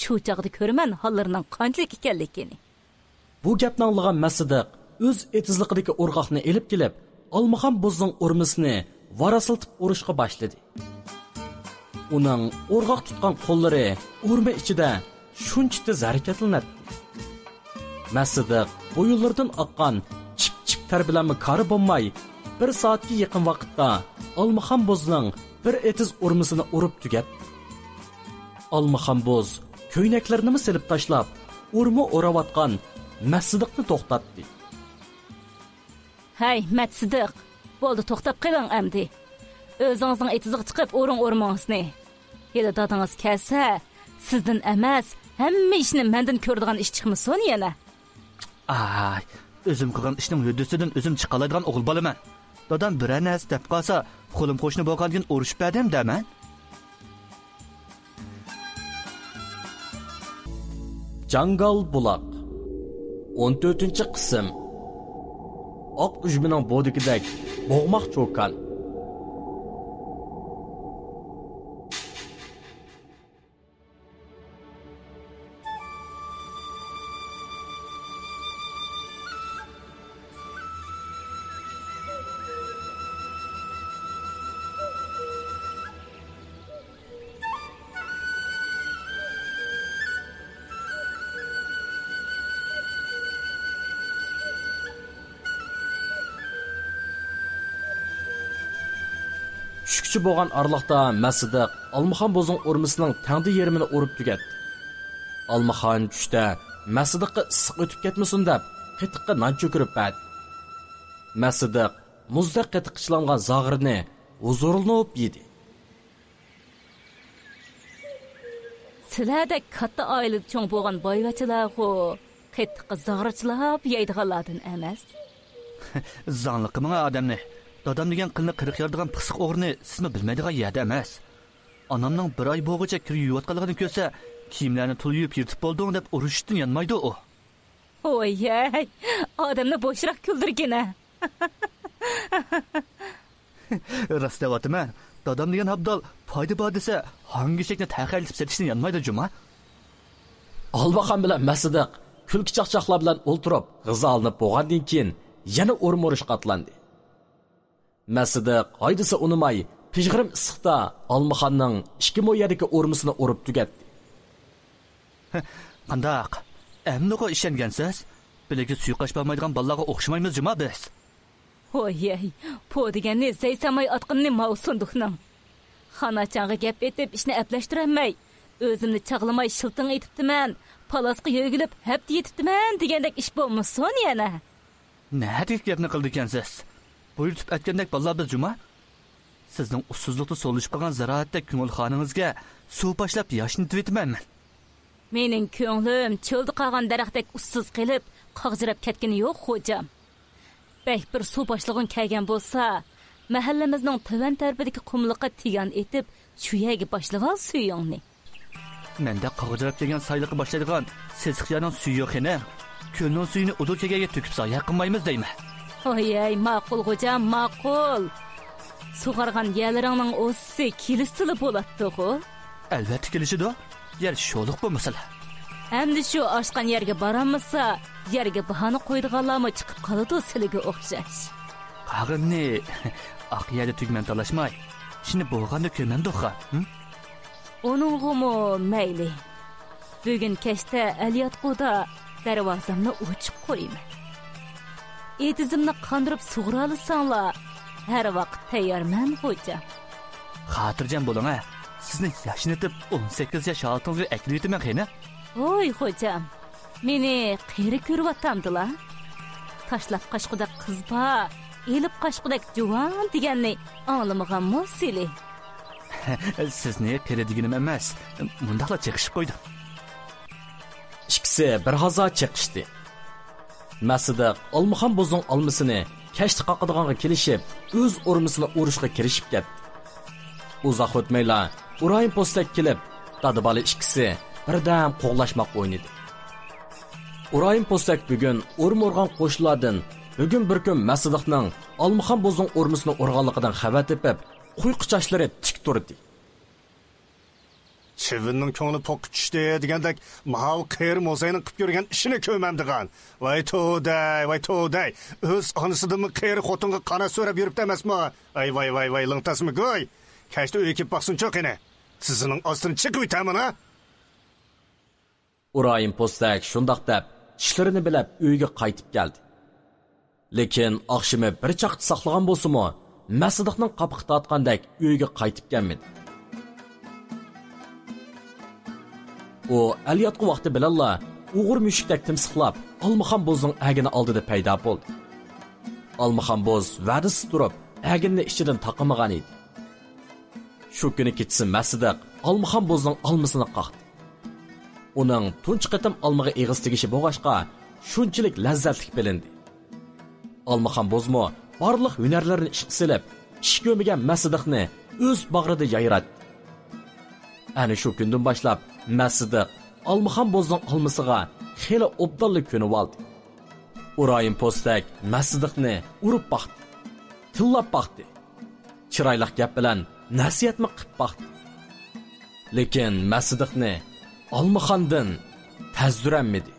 شۇ چاغدا كۆرىمەن ھاللىرىنىڭ قانچىلىك ئىكەنلىكىنى. بۇ گەپنى ئاڭلىغان مەسسىدىق ئۆز ئېتىزلىقىدىكى ئورغاقنى ئېلىپ كېلىپ، ئالمىخان بوزنىڭ ئورمىسىنى ۋاراسلىتىپ ئۇرۇشقا باشلىدى. ئۇنىڭ ئورغاق تۇتقان قوللىرى ئورما ئىچىدە شۇنچە تېز ھەرىكەتلىنەتتى. مەسسىدىق بويۇنلىرىدىن ئاققان چىپ-چىپ تەر بىلەنمۇ كارى بولماي، بىر سائەتكە يېقىن ۋاقىتتا ئالمىخان بوزنىڭ بىر ئېتىز ئورمىسىنى ئۇرۇپ تۈگەتتى. ئالمىخان بوز كۆينەكلىرىنىمۇ سېلىپ تاشلاپ، ئورما ئوراۋاتقان مەسسىدىقنى توختاتتى. ھەي، مەتسىدىق! بولدى، توختاپ قېلىڭ ئەمدى. ئۆزىڭىزنىڭ ئېتىزىغا چىقىپ ئۇرۇڭ ئورمىڭىزنى. ھېلى دادىڭىز كەلسە، سىزدىن ئەمەس، ھەممە ئىشنى مەندىن كۆرىدىغان ئىش چىقمىسۇن يەنە. ئاي، ئۆزۈم قىلغان ئىشنىڭ ھۆددىسىدىن ئۆزۈم چىقالايدىغان ئوغۇل بالىمەن. دادام بىرەر نەرسە دەپ قالسا، قولۇم قوشنا بولغاندىكىن ئۇرۇشۇپ بەردىم دەمەن. جاڭگال بۇلاق. ئون تۆتىنچى قىسىم. ئاق ئۈجمىنىڭ بودىكىدەك بوغماق چوكان. چۈشكۈچە بولغان ئارىلىقتا مەسسىدىق ئالمىخان بوزنىڭ ئورمىسىنىڭ تەڭدە يېرىمىنى ئورۇپ تۈگەتتى. ئالمىخان چۈشتە مەسسىدىققا ئىسسىق ئۆتۈپ كەتمىسۇن دەپ، قېتىققا نان چۆكۈرۈپ بەردى. مەسسىدىق مۇزدەك قېتىققا چىلانغان زاغرىنى ھۇزۇرلىنىپ يېدى. سىلەردەك كاتتا ئائىلىدە چوڭ بولغان بايۋەچچىلەرغۇ قېتىققا زاغرا چىلاپ يەيدىغانلاردىن ئەمەس. زاڭلىق قىلماڭ ئادەمنى. دادام دېگەن قىلنى قىرىق يارىدىغان پىخسىق ئوغرىنى سىزمۇ بىلمەيدىغان يەردە ئەمەس. ئانامنىڭ بىر ئاي بولغۇچە كىر يۇيۇۋاتقانلىقىنى كۆرسە، كىيىملەرنى تولا يۇيۇپ يىرتىپ بولدۇڭ دەپ ئۇرۇشۇشتىن يانمايدۇ ئۇ. ھوي ھەي، ئادەمنى بوشراق كۈلدۈرگىنە. راست دەۋاتىمەن. دادام دېگەن ئابدال پايدا بار دېسە، ھاڭگىشەكنى تەخەيلىتىپ سېتىشنى يانمايدۇ جۇما. ئالۋاخان بىلەن مەسىدىق كۈلكە چاقچاقلار بىلەن ئولتۇرۇپ، غىزالىنىپ بولغاندىن كېيىن، يەنە ئورما ئۇرۇشقا ئاتلاندى. مەسىدىق ھايدىسا ئۇنىماي، پىژغىرىم ئىسسىقتا ئالمىخاننىڭ ئىككى مو يەردىكى ئورمىسىنى ئۇرۇپ تۈگەتتى. قانداق؟ ئەمدىغۇ ئىشەنگەنسىز؟ بىلىكى سۇيۇقاش بارمايدىغان بالىلارغا ئوخشىمايمىز جۇما بىز. ھويەي، پو دېگەننى زەي ساماي ئاتقىنىنى ماۋۇ سۇندۇقنىڭ. خاناچاڭغا گەپ ئېتىپ ئىشنى ئەپلەشتۈرەلمەي، ئۆزۈمنى چاغلىماي شىلتىڭ ئېتىپتىمەن، پالاسقا يۆگىلىپ ھەپتە يېتىپتىمەن دېگەندەك ئىش بولمىسۇن يەنە. نەدىكى گەپنى قىلىدىكەنسىز؟ بۇيرۇتۇپ ئەتكەندەك بالىلار بىز جۇما. سىزنىڭ ئۇسسۇزلۇقتا سولىشىپ قالغان زىرائەتتەك كۆڭۈل خانىڭىزگە سۇ پاشلاپ ياشنىتىۋېتىمەن مەن. مېنىڭ كۆڭلۈم چۆلدە قالغان دەرەختەك ئۇسسۇز قېلىپ، قاغجىراپ كەتكىنى يوق، خوجام. بەك بىر سۇ باشلىغۇڭ كەلگەن بولسا، مەھەللىمىزنىڭ تۆۋەن تەرىپىدىكى قۇملۇققا تىگان ئېتىپ، شۇ يەرگە باشلىۋال سۈيۈڭنى. مەندەك قاغجىراپ كەلگەن سايلىققا باشلايدىغان سېسىق يەرنىڭ سۈيى يوق خېنىم. كۆلنىڭ سۈيىنى ئۇدۇل كەلگەنگە تۆكۈپ زايە قىلمايمىز دەيمەن. ھويەي، ماقۇل خوجام، ماقۇل. سۇغارغان يەرلىرىڭنىڭ ئوسسى كېلىشسىلا بولاتتىغۇ. ئەلۋەتتە كېلىشىدۇ. يەر شولۇق بولمىسىلا. ئەمدى شۇ ئاشقان يەرگە بارالمىسا، يەرگە باھانە قويىدىغانلارمۇ چىقىپ قالىدۇ سىلىگە ئوخشاش. قاغىننى ئاق يەردە تۈگمەن تالاشماي، ئىشىنى بولغاندا كۆرمەمدۇق خان. ئۇنىڭغىمۇ مەيلى. بۈگۈن كەچتە ئەلياتقۇدا دەرۋازامنى ئوچۇق قويىمەن. ئېتىزىمنى قاندۇرۇپ سۇغۇرالىساڭلار، ھەر ۋاقىت تەييارمەن، خوجام. خاتىرجەم بولۇڭ ھە، سىزنى ياشنىتىپ ئون سەككىز ياش ھالىتىڭىزگە ئەكېلىۋېتىمەن قېنى. ۋوي خوجام، مېنى قېرى كۆرۈۋاتامدىلا؟ تاشلاپ قاچقۇدەك قىز بار، ئېلىپ قاچقۇدەك جۇۋان دېگەننى ئاڭلىمىغانمۇ سىلى؟ سىزنى قېرى دېگىنىم ئەمەس، مۇنداقلا چېقىشىپ قويدۇم. ئىككىسى بىر ھازا چېقىشتى. مەسىدىق ئالمىخان بوزنىڭ ئالمىسىنى كەچتە قاقىدىغانغا كېلىشىپ، ئۆز ئورمىسىنى ئۇرۇشقا كىرىشىپ كەتتى. ئۇزاق ئۆتمەيلا ئۇرايىم پوستەك كېلىپ، دادا-بالا ئىككىسى بىردەم قوغلاشماق ئوينىدى. ئۇرايىم پوستەك بۈگۈن ئورما ئۇرغان قوشلاردىن بۈگۈن بىر كۈن مەسىدىقنىڭ ئالمىخان بوزنىڭ ئورمىسىنى ئۇرغانلىقىدىن خەۋەر تېپىپ، قۇيقۇ چاچلىرى تىك تۇردى. چىۋىننىڭ كۆڭلى پوققا چۈشتى دېگەندەك، ماۋۇ قېرى موزاينىڭ قىپ يۈرگەن ئىشىنى كۆرمەمدىغان. ۋاي تودەي، ۋاي تودەي. ئۆز ئانىسىدىنمۇ قېرى خوتۇنغا قانات سۆرەپ يۈرۈپتۇ ئەمەسمۇ؟ ئاي ۋاي ۋاي ۋاي، لىڭتاسمۇ گۇي. كەچتە ئۆيگە كېلىپ باقسۇنچۇ قېنى. تىزىنىڭ ئاستىنى چېقىۋېتەمەن ھە. ئۇرايىم پوستەك شۇنداق دەپ، چىشلىرىنى بىلەپ ئۆيىگە قايتىپ كەلدى. لېكىن ئاخشىمى بىر چاقچا ساقلىغان بولسىمۇ، مەسىدىقنىڭ قاپىقى تارتقاندەك ئۆيىگە قايتىپ كەلمىدى. ئۇ ئەلياتقۇ ۋاقتى بىلەنلا ئوغرى مۈشۈكتەك تىمسىقلاپ، ئالمىخان بوزنىڭ ئەگىنى ئالدىدا پەيدا بولدى. ئالمىخان بوز ۋەدىسىز تۇرۇپ، ئەگىنىنى ئىچىدىن تاقىمىغان ئىدى. شۇ كۈنى كېچىسى مەسىدىق ئالمىخان بوزنىڭ ئالمىسىنى قاقتى. ئۇنىڭ تۇنجى قېتىم ئالمىغا ئېغىز تېگىشى بولغاچقا، شۇنچىلىك لەززەتلىك بىلىندى. ئالمىخان بوزمۇ بارلىق ھۈنەرلىرىنى ئىشقا سېلىپ، ئىش كۆرمىگەن مەسىدىقنى ئۆز باغرىدا يايراتتى. ئەنە شۇ كۈندىن باشلاپ مەسىدىق ئالمىخان بوزنىڭ ئالمىسىغا خېلى ئوبدانلا كۆنۈۋالدى. ئۇرايىم پوستەك مەسىدىقنى ئۇرۇپ باقتى، تىللاپ باقتى. چىرايلىق گەپ بىلەن نەسىھەتمۇ قىپ باقتى. لېكىن مەسىدىقنى ئالمىخاندىن تەزدۈرەلمىدى.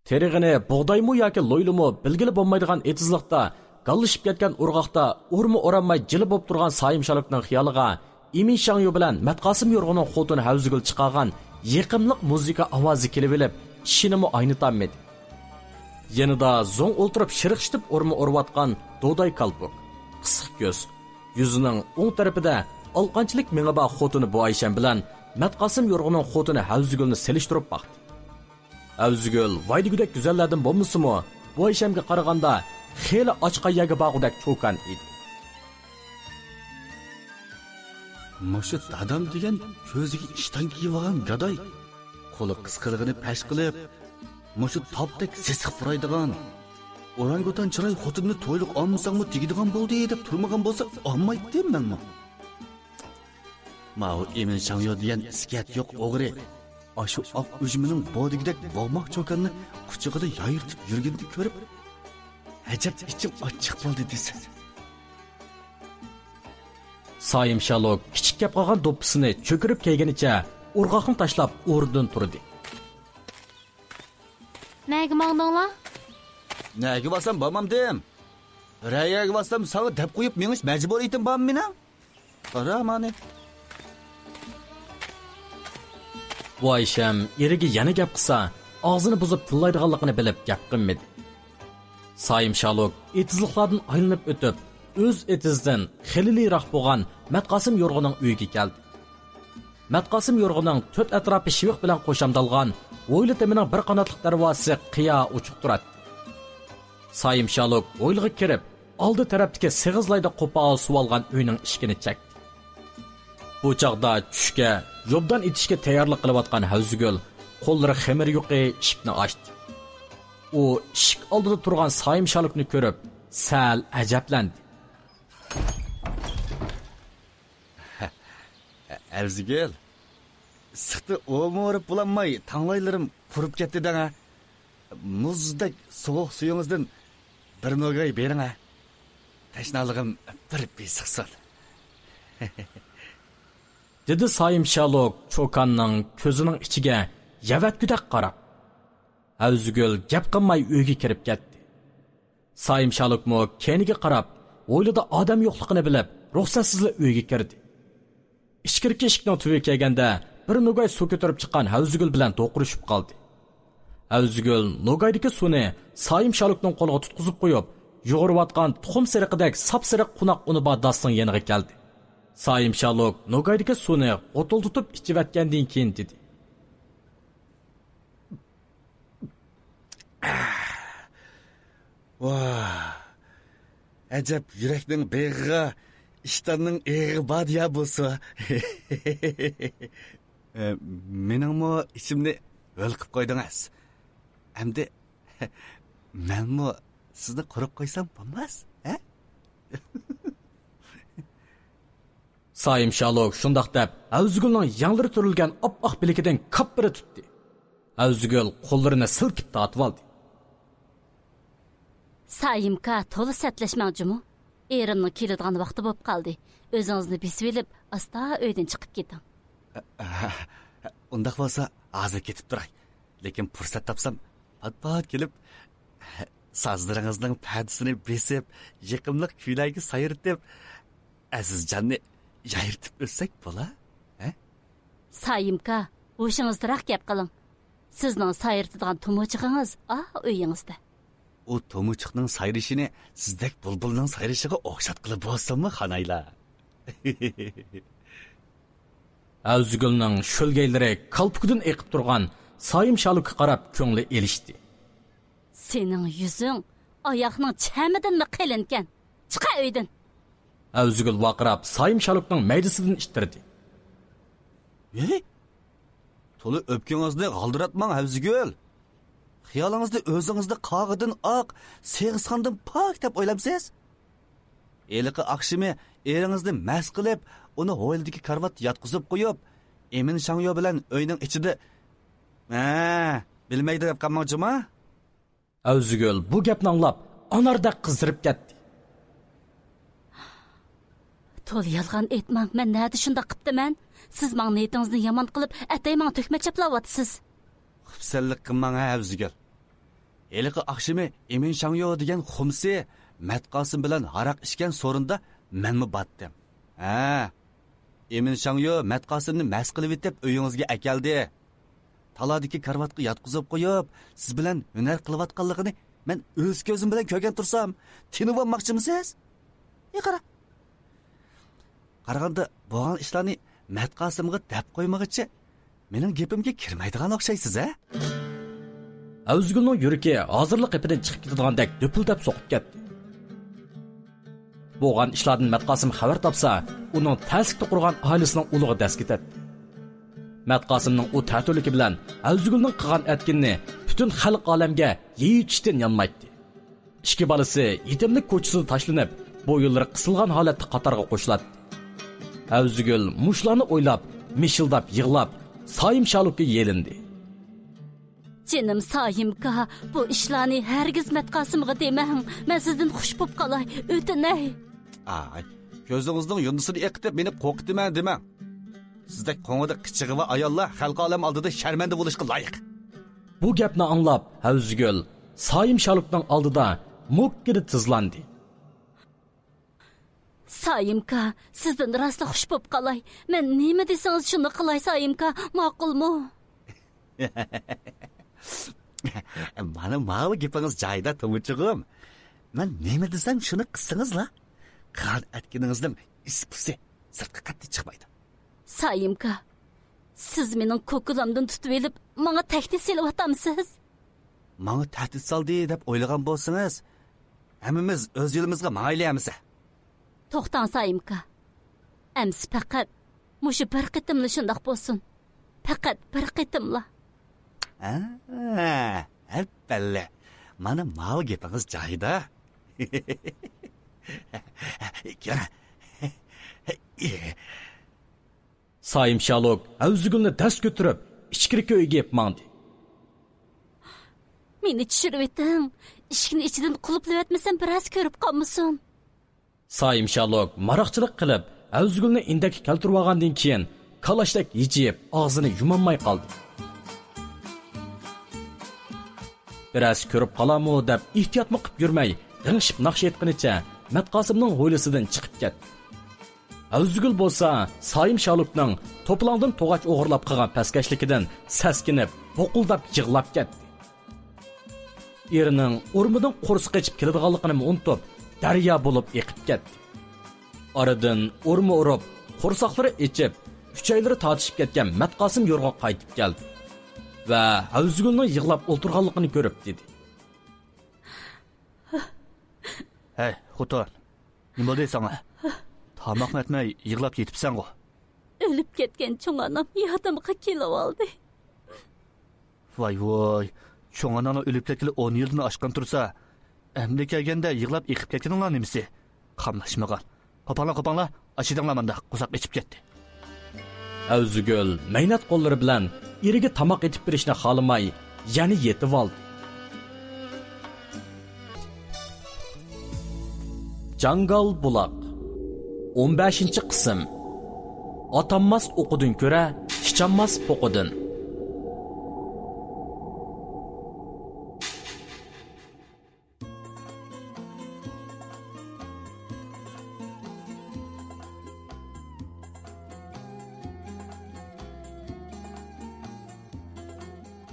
تېرىغىنى بۇغدايمۇ ياكى لويلىمۇ بىلگىلى بولمايدىغان ئېتىزلىقتا داللىشىپ كەتكەن ئورغاقتا ئورما ئورالماي جىلە بولۇپ تۇرغان سايىم شالۇكنىڭ خىيالىغا ئىمىن شاڭيۇ بىلەن مەتقاسىم يورغىنىڭ خوتۇنى ھەۋزىگۈل چىقارغان يېقىملىق مۇزىكا ئاۋازى كېلىۋېلىپ، چىشىنىمۇ ئاينىتالمىدى. يېنىدا زوڭ ئولتۇرۇپ شىرىقشىتىپ ئورما ئورۇۋاتقان دوداي كالپۇك، قىسىق كۆز، يۈزىنىڭ ئوڭ تەرىپىدە ئالىقانچىلىك مېڭى بار خوتۇنى بۇ ئايشەم بىلەن مەتقاسىم يورغىنىڭ خوتۇنى ھەۋزىگۈلنى سېلىشتۇرۇپ باقتى. ئەۋزىگۈل ۋاي دېگۈدەك گۈزەللەردىن بولمىسىمۇ، بۇ ئايشەمگە قارىغاندا خېلى ئاچقان يەرگە بارغۇدەك چوكان ئىدى. مۇشۇ دادام دېگەن كۆزىگە ئىشتان كىيىۋالغان گاداي، قولى قىسقىلىقىنى پەش قىلىپ، مۇشۇ تاپتەك سېسىق پۇرايدىغان، ئورانگۇتان چىراي خوتۇننى تويلۇق ئالمىساڭمۇ تېگىدىغان بولدى دەپ تۇرمىغان بولسا، ئالمايتتىم مەنمۇ. ماۋۇ ئىمىن شاڭيو دېگەن ئىسكەت يوق ئوغرى ئاشۇ ئاق ئۈجمىنىڭ بودىگىدەك بوغماق چوكاننى قۇچىقىدا يايرىتىپ يۈرگىنىنى كۆرۈپ، ئەجەب ئىچىم ئاچچىق بولدى دېسە. سايىم شالۇك كىچىك كەپ قالغان دوپپىسىنى چۆكۈرۈپ كىيگىنىچە ئورغاقنى تاشلاپ ئورنىدىن تۇردى. نەگە ماڭدىڭلار؟ نەگە بارسام بارمامدىم. بىرەر يەرگە بارسام ساڭا دەپ قويۇپ مېڭىش مەجبۇرىيىتىم بارمۇ مېنىڭ؟ قارا مانى. بۇ ئايشەم ئېرىگە يەنە گەپ قىلسا، ئاغزىنى بۇزۇپ تىللايدىغانلىقىنى بىلىپ گەپ قىلمىدى. سايىم شالۇك ئېتىزلىقلاردىن ئايلىنىپ ئۆتۈپ، ئۆز ئېتىزىدىن خېلىلا يىراق بولغان مەتقاسىم يورغىنىڭ ئۆيىگە كەلدى. مەتقاسىم يورغىنىڭ تۆت ئەتراپى شىۋىق بىلەن قورشامدالغان ھويلا تېمىنىڭ بىر قاناتلىق دەرۋازىسى قىيا ئوچۇق تۇراتتى. سايىم شالۇك ھويلىغا كىرىپ، ئالدى تەرەپتىكى سېغىز لايدا قوپال سۇۋالغان ئۆينىڭ ئىشىكىنى چەكتى. بۇ چاغدا چۈشكە، يوبدان ئېتىشكە تەييارلىق قىلىۋاتقان ھەۋزىگۈل قوللىرى خېمىر يۇقى ئىشىكنى ئاچتى. ئۇ ئىشىك ئالدىدا تۇرغان سايىم شالۇكنى كۆرۈپ، سەل ئەجەبلەندى. ئەۋزىگۈل، ئىسسىقتا ئومۇرۇپ بولالماي تاڭلايلىرىم قۇرۇپ كەتتى دەڭە. مۇزدەك سوغۇق سۈيىڭىزدىن بىر نوگاي بېرىڭە. تەشنالىقىم بىر بېسىقسۇن. دېدى سايىم شالۇك چوكاننىڭ كۆزىنىڭ ئىچىگە يەۋەتكۈدەك قاراپ. ئەۋزىگۈل گەپ قىلماي ئۆيگە كىرىپ كەتتى. سايىم شالۇكمۇ كەينىگە قاراپ، ھويلىدا ئادەم يوقلۇقىنى بىلىپ، رۇخسەتسىزلا ئۆيگە كىردى. ئىچكىرىكى ئىشىكنىڭ تۈۋىگە كەلگەندە، بىر نوگاي سۇ كۆتۈرۈپ چىققان ھەۋزىگۈل بىلەن دوقۇرۇشۇپ قالدى. ھەۋزىگۈل نوگايدىكى سۇنى سايىم شالۇكنىڭ قولىغا تۇتقۇزۇپ قويۇپ، يۇغۇرۇۋاتقان تۇخۇم سېرىقىدەك ساپسېرىق قوناق ئۇنى بار داستىڭ يېنىغا كەلدى. سايىم شالۇك نوگايدىكى سۇنى غوتۇلدىتىپ ئىچىۋەتكەندىن كېيىن دېدى. ۋاھ، ئەجەب يۈرەكنىڭ بېغىغا ئىشتاننىڭ ئېغىغى بار يا بولسا. ئە، مېنىڭمۇ ئىچىمنى ھۆل قىپ قويدىڭىز. ئەمدى مەنمۇ سىزنى قۇرۇق قويسام بولماس، ھە؟ سايىم شالۇك شۇنداق دەپ، ئەۋزىگۈلنىڭ يەڭلىرى تۈرۈلگەن ئاپئاق بىلىكىدىن كاپپىرە تۇتتى. ئەۋزىگۈل قوللىرىنى سىلكىپ تارتىۋالدى. سايىمكا، تولا سەتلەشمەڭ جۇمۇ. ئېرىمنىڭ كېلىدىغان ۋاقتى بولۇپ قالدى. ئۆزىڭىزنى بېسىۋېلىپ، ئاستا ئۆيدىن چىقىپ كېتىڭ. ئۇنداق بولسا، ھازىر كېتىپ تۇراي. لېكىن پۇرسەت تاپسام، پات-پات كېلىپ، سازلىرىڭىزنىڭ پەدىسىنى بېسىپ، يېقىملىق كۈيلەرگە سايرىتىپ، ئەزىزجاننى يايرىتىپ ئۆتسەك بولا، ھە؟ سايىمكا، ھوشىڭىزدىراق گەپ قىلىڭ. سىزنىڭ سايرىتىدىغان تومۇچىقىڭىز ئا ئۆيىڭىزدە. ئۇ تومۇچىقنىڭ سايرىشىنى سىزدەك بۇلبۇلنىڭ سايرىشىغا ئوخشاتقىلى بولسۇنمۇ، خانايلار؟ ئەۋزىگۈلنىڭ شۆلگەيلىرى كالپۇكىدىن ئېقىپ تۇرغان سايىم شالۇكقا قاراپ كۆڭلى ئېلىشتى. سېنىڭ يۈزۈڭ ئاياقنىڭ چەمىدىنمۇ قېلىنكەن. چىقە ئۆيدىن! ئەۋزىگۈل ۋارقىراپ سايىم شالۇكنىڭ مەيدىسىدىن ئىتتىردى. ھېي! تولا ئۆپكىڭىزنى غالدىراتماڭ، ئەۋزىگۈل! خىيالىڭىزدا ئۆزىڭىزنى قاغىدىن ئاق، سېغىزخاندىن پاك دەپ ئويلامسىز؟ ھېلىقى ئاخشىمى ئېرىڭىزنى مەست قىلىپ، ئۇنى ھويلىدىكى كارىۋاتتا ياتقۇزۇپ قويۇپ، ئىمىن شاڭيو بىلەن ئۆينىڭ ئىچىدە، ھە، بىلمەيدۇ دەپ قالماڭ جۇما. ئەۋزىگۈل بۇ گەپنى ئاڭلاپ، ئاناردەك قىزىرىپ كەتتى. تولا يالغان ئېيتماڭ، مەن نەدە شۇنداق قىپتىمەن؟ سىز ماڭا نىيىتىڭىزنى يامان قىلىپ، ئەتەي ماڭا تۆھمەت چاپلاۋاتىسىز. خۇپسەنلىك قىلماڭ ھە، ئەۋزىگۈل. ھېلىقى ئاخشىمى ئىمىن شاڭيو دېگەن خۇمسى مەتقاسىم بىلەن ھاراق ئىچكەن سورۇندا مەنمۇ باتتىم. ھە، ئىمىن شاڭيۇ مەتقاسىمنى مەست قىلىۋېتىپ ئۆيىڭىزگە ئەكەلدى. تالادىكى كارىۋاتقا ياتقۇزۇپ قويۇپ، سىز بىلەن ھۈنەر قىلىۋاتقانلىقىنى مەن ئۆز كۆزۈم بىلەن كۆرگەن تۇرسام، تىنىۋالماقچىمۇسىز؟ يا قارا. قارىغاندا، بولغان ئىشلارنى مەتقاسىمغا دەپ قويمىغۇچە، مېنىڭ گېپىمگە كىرمەيدىغان ئوخشايسىز، ھە؟ ئەۋزىگۈلنىڭ يۈرىكى ھازىرلا قېپىدىن چىقىپ كېتىدىغاندەك دۈپۈلدەپ سوقۇپ كەتتى. بولغان ئىشلاردىن مەتقاسىم خەۋەر تاپسا، ئۇنىڭ تەسلىكتە قۇرغان ئائىلىسىنىڭ ئۇلىغا دەس كېتەتتى. مەتقاسىمنىڭ ئۇ تەتۈرلۈكى بىلەن ئەۋزىگۈلنىڭ قىلغان ئەتكىنىنى پۈتۈن خەلق ئالەمگە يېيىۋېتىشتىن يانمايتتى. ئىككى بالىسى يېتىملىك كوچىسىدا تاشلىنىپ، بويۇنلىرى قىسىلغان ھالەتتە قاتارغا قوشۇلاتتى. ئەۋزىگۈل مۇشۇلارنى ئويلاپ، مىشىلداپ يىغلاپ، سايىم شالۇككا يېلىندى. جېنىم سايىمكا، بۇ ئىشلارنى ھەرگىز مەتقاسىمغا دېمەڭ. مەن سىزدىن خۇش بوپ قالاي، ئۆتۈنەي. ئاي، كۆزىڭىزنىڭ يۇندىسىنى ئېقىتىپ، مېنى قورقۇتىمەن دېمەڭ. سىزدەك قوڭىدى قىچىغىۋا ئاياللار خەلقى ئالەم ئالدىدا شەرمەندە بولۇشقا لايىق. بۇ گەپنى ئاڭلاپ، ئەۋزىگۈل سايىم شالۇكنىڭ ئالدىدا موككىدە تىزلاندى. سايىمكا، سىزدىن راسلا خۇش بوپ قالاي. مەن نېمە دېسىڭىز شۇنى قىلاي، سايىمكا، ماقۇلمۇ؟ مانا ماۋۇ گېپىڭىز جايىدا، تۇمۇچۇغۇم. مەن نېمە دېسەم شۇنى قىلسىڭىزلا. قىلغان ئەتكىنىڭىزنىڭ ئىس-پۇسى سىرتقا قەتئىي چىقمايدۇ. سايىمكا، سىز مېنىڭ كوكۇلامدىن تۇتۇۋېلىپ، ماڭا تەھدىت سېلىۋاتامسىز؟ ماڭا تەھدىت سالدى دەپ ئويلىغان بولسىڭىز، ھەممىمىز ئۆز يولىمىزغا ماڭايلى ئەمىسە. توختاڭ، سايىمكا. ئەمىسە پەقەت مۇشۇ بىر قېتىملا شۇنداق بولسۇن. پەقەت بىر قېتىملا. ھە، ھەپپەللە. مانا ماۋۇ گېپىڭىز جايىدا. كىرە. سايىم شالۇك ئەۋزىگۈلنى دەس كۆتۈرۈپ، ئىچكىرىكى ئۆيگە ئېلىپ ماڭدى. مېنى چۈشۈرۈۋېتىڭ. ئىشىكنى ئىچىدىن قۇلۇپلىۋەتمىسەم، بىرەرسى كۆرۈپ قالمىسۇن. سايىم شالۇك ماراقچىلىق قىلىپ، ئەۋزىگۈلنى ئىندەككە كەلتۈرۈۋالغاندىن كېيىن، كالاچتەك ھىجىيىپ، ئاغزىنى يۇمالماي قالدى. بىرەرسى كۆرۈپ قالارمۇ دەپ ئېھتىياتمۇ قىپ يۈرمەي، غىڭشىپ ناخشا ئېيتقىنىچە مەتقاسىمنىڭ ھويلىسىدىن چىقىپ كەتتى. ئەۋزىگۈل بولسا سايىم شالۇكنىڭ توپىلاڭدىن توغاچ ئوغرىلاپ قىلغان پەسكەشلىكىدىن سەسكىنىپ، بوقۇلداپ يىغلاپ كەتتى. ئېرىنىڭ ئورمىدىن قورسىقى ئېچىپ كېلىدىغانلىقىنىمۇ ئۇنتۇپ، دەريا بولۇپ ئېقىپ كەتتى. ئارىدىن ئورما ئۇرۇپ، قورساقلىرى ئېچىپ، ئۈچەيلىرى تارتىشىپ كەتكەن مەتقاسىم يورغا قايتىپ كەلدى ۋە ئەۋزىگۈلنىڭ يىغلاپ ئولتۇرغانلىقىنى كۆرۈپ دېدى. ھەي، خوتۇن، نېمە بولدى ساڭا؟ تاماقنى ئەتمەي يىغلاپ يېتىپسەنغۇ؟ ئۆلۈپ كەتكەن چوڭ ئانام يادىمغا كېلىۋالدى. ۋاي ۋاي، چوڭ ئاناڭنىڭ ئۆلۈپ كەتكىلى ئون يىلدىن ئاشقان تۇرسا، ئەمدى كەلگەندە يىغلاپ ئېقىپ كەتكىنىڭلار نېمىسى؟ قاملاشمىغان. قوپاڭلار، قوپاڭلار، ئاشىدىڭلار مانداق، قورساق ئېچىپ كەتتى. ئەۋزىگۈل مەينەت قوللىرى بىلەن ئېرىگە تاماق ئېتىپ بېرىشنى خالىماي، يەنە يېتىۋالدى. جاڭگال بۇلاق. ئون بەشىنچى قىسىم. ئاتانماس ئوقىدىن كۆرە، كىچانماس پوقىدىن.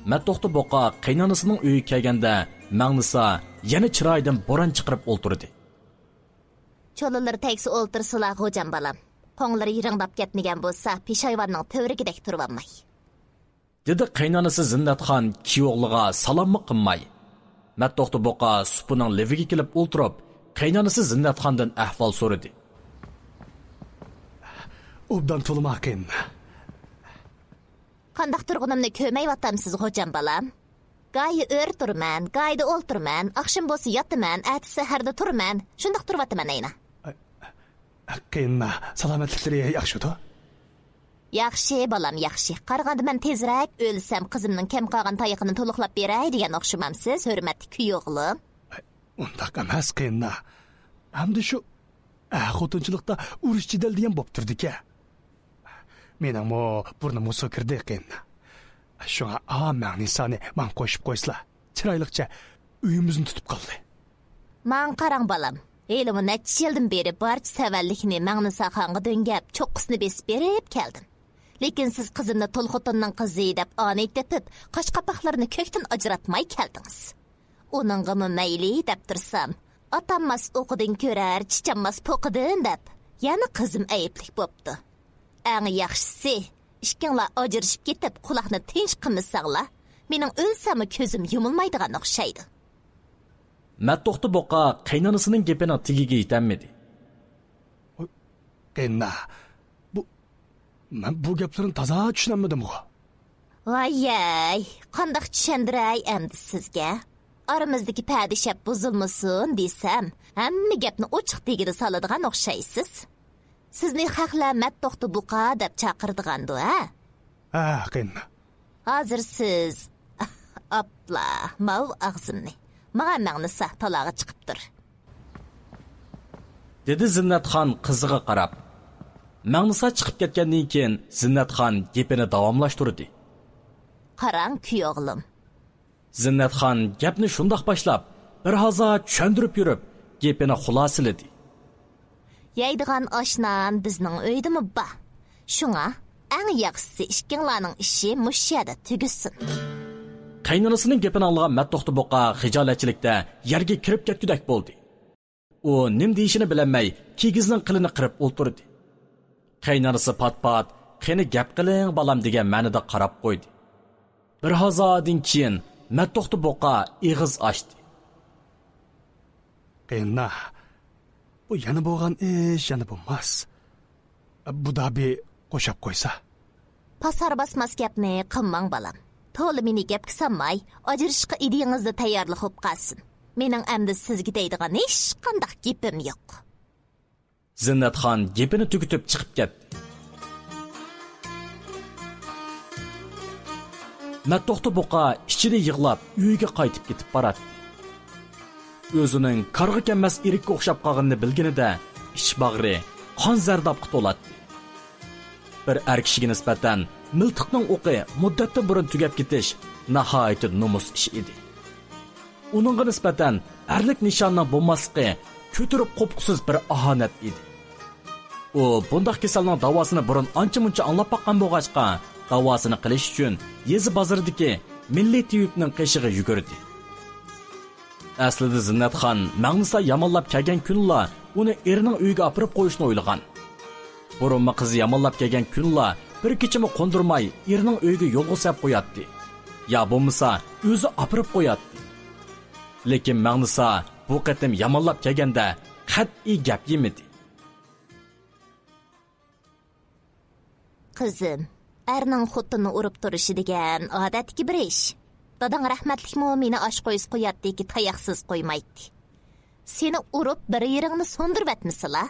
مەتتوختا بۇقا قېينانىسىنىڭ ئۆيىگە كەلگەندە، مەڭنىسا يەنە چىرايىدىن بوران چىقىرىپ ئولتۇردى. چولىلىرى تەگسە ئولتۇرسىلا، غوجام بالام. قوڭلىرى يىرىڭداپ كەتمىگەن بولسا، پېشايۋاننىڭ تۈۋرۈكىدەك تۇرۇۋالماي. دېدى قېينانىسى زىننەتخان كىيوغلىغا سالاممۇ قىلماي. مەتتوختا بۇقا سۇپىنىڭ لېۋىگە كېلىپ ئولتۇرۇپ، قېينانىسى زىننەتخاندىن ئەھۋال سورىدى. ئوبدان تولىما قېيىن. قانداق تۇرغىنىمنى كۆرمەيۋاتامسىز، غوجام بالام؟ گايى ئۆرە تۇرىمەن، گايىدا ئولتۇرىمەن، ئاخشىمى بولسا ياتىمەن، ئەتىسى سەھەردە تۇرىمەن. شۇنداق تۇرۇۋاتىمەن ئەينە. قېيىننا، سالامەتلىكلىرى ياخشىدۇ؟ ياخشى، بالام، ياخشى. قارىغاندا مەن تېزرەك ئۆلسەم، قىزىمنىڭ كەم قالغان تايىقىنى تولۇقلاپ بېرەي دېگەن ئوخشىمامسىز، ھۆرمەتلىك كۈيئوغلۇم؟ ئۇنداق ئەمەس، قېيىننا. ئەمدى شۇ ئەر خوتۇنچىلىقتا ئۇرۇش جېدەل دېگەن بوپ تۇرىدىكەن. مېنىڭمۇ بۇرنۇمغا سۇ كىردى، قېيىننا. شۇڭا ئا مەڭنىسانى ماڭا قوشۇپ قويسىلا، چىرايلىقچە ئۆيىمىزنى تۇتۇپ قالدى. ماڭا قاراڭ، بالام. ھېلىمۇ نەچچە يىلدىن بېرى بارچە سەۋەنلىكنى مەڭنىساخانغا دۆڭگەپ، چوققىسىنى بېسىپ بېرىپ كەلدىم. لېكىن سىز قىزىمنى تۇل خوتۇننىڭ قىزى دەپ ئانىي تېپىپ، قاش قاپاقلىرىنى كۆكتىن ئاجراتماي كەلدىڭىز. ئۇنىڭغىمۇ مەيلى دەپ تۇرسام، «ئاتالماس ئوقىدىن كۆرەر، چىچالماس پوقىدىن» دەپ، يەنە قىزىم ئەيىبلىك بوپتۇ. ئەڭ ياخشىسى، ئىككىڭلار ئاجرىشىپ كېتىپ، قۇلاقنى تىنچ قىلمىساڭلار، مېنىڭ ئۆلسەممۇ كۆزۈم يۇمۇلمايدىغان ئوخشايدۇ. مەتتوختى بۇقا قېيىنئانىسىنىڭ گېپىنىڭ تېگىگە يېتەلمىدى. قېيىنئانا، بۇ، مەن بۇ گەپلىرىنى تازا چۈشىنەلمىدىمغۇ؟ ۋايەي، قانداق چۈشەندۈرەي ئەمدى سىزگە؟ ئارىمىزدىكى پەدە شەپ بۇزۇلمىسۇن دېسەم، ھەممە گەپنى ئوچۇق دېگىلى سالىدىغان ئوخشايسىز. سىزنى خەقلەر مەتتوختى بۇقا دەپ چاقىرىدىغاندۇ، ھە؟ ھە، قېيىنئانا. ھازىر سىز، ئاپلا، ماۋۇ ئاغزىمنى. ماڭا مەڭنىسا، تالاغا چىقىپ تۇر. دېدى زىننەتخان قىزىغا قاراپ. مەڭنىسا چىقىپ كەتكەندىن كېيىن زىننەتخان گېپىنى داۋاملاشتۇردى. قاراڭ، كۈيئوغلۇم. زىننەتخان گەپنى شۇنداق باشلاپ، بىر ھازا چۈشەندۈرۈپ يۈرۈپ، گېپىنى خۇلاسىلىدى. يەيدىغان ئاش-نان بىزنىڭ ئۆيدىمۇ بار. شۇڭا ئەڭ ياخشىسى ئىككىڭلارنىڭ ئىشى مۇشۇ يەردە تۈگىسۇن. قېيىنئانىسىنىڭ گېپىنى ئاڭلىغان مەتتوختى بۇقا خىجالەتچىلىكتە يەرگە كىرىپ كەتكۈدەك بولدى. ئۇ نېمە دېيىشىنى بىلەلمەي، كىگىزنىڭ قېلىنى قىرىپ ئولتۇردى. قېيىنئانىسى پات-پات، «قېنى گەپ قىلىڭ، بالام» دېگەن مەنىدە قاراپ قويدى. بىر ھازادىن كېيىن مەتتوختى بۇقا ئېغىز ئاچتى. قېيىنئانا، بۇ يەنە بولغان ئىش يەنە بولماس. بۇ دابى قوشاپ قويسا. پاسار باسماس گەپنى قىلماڭ، بالام. تولا مېنى گەپكە سالماي، ئاجرىشىشقا ئىدىيىڭىزنى تەييارلىق بولۇپ قالسۇن. مېنىڭ ئەمدى سىزگە دەيدىغان ھېچقانداق گېپىم يوق. زىننەتخان گېپىنى تۈگىتىپ چىقىپ كەتتى. مەتتوختى بۇقا ئىچىدە يىغلاپ، ئۆيىگە قايتىپ كېتىپ باراتتى. ئۆزىنىڭ كارغا كەلمەس ئېرىككە ئوخشاپ قالغىنىنى بىلگىنىدە، ئىچ باغرى قان زەردابقا تولاتتى. بىر ئەر كىشىگە نىسبەتەن مىلتىقنىڭ ئوقى مۇددەتتىن بۇرۇن تۈگەپ كېتىش ناھايىتى نومۇس ئىش ئىدى. ئۇنىڭغا نىسبەتەن ئەرلىك نىشاننىڭ بولماسلىقى كۆتۈرۈپ قوپقۇسىز بىر ئاھانەت ئىدى. ئۇ بۇنداق كېسەلنىڭ داۋاسىنى بۇرۇن ئانچە-مۇنچە ئاڭلاپ باققان بولغاچقا، داۋاسىنى قىلىش ئۈچۈن يېزا بازىرىدىكى مىللىي تېۋىپنىڭ قېشىغا يۈگۈردى. ئەسلىدە زىننەتخان مەڭنىسا يامانلاپ كەلگەن كۈنىلا ئۇنى ئېرىنىڭ ئۆيىگە ئاپىرىپ قويۇشنى ئويلىغان. بۇرۇنمۇ قىزى يامانلاپ كەلگەن كۈنىلا بىر كېچىمۇ قوندۇرماي ئېرىنىڭ ئۆيىگە يولغا سەپ قوياتتى. يا بولمىسا ئۆزى ئاپىرىپ قوياتتى. لېكىن مەڭنىسا بۇ قېتىم يامانلاپ كەلگەندە قەتئىي گەپ يېمىدى. قىزىم، ئەرنىڭ خوتۇننى ئۇرۇپ تۇرۇشى دېگەن ئادەتتىكى بىر ئىش. داداڭ رەھمەتلىكمۇ مېنى ئاچ قويسا قوياتتىكى، تاياقسىز قويمايتتى. سېنى ئۇرۇپ بىر يېرىڭنى سۇندۇرۇۋەتمىسىلا،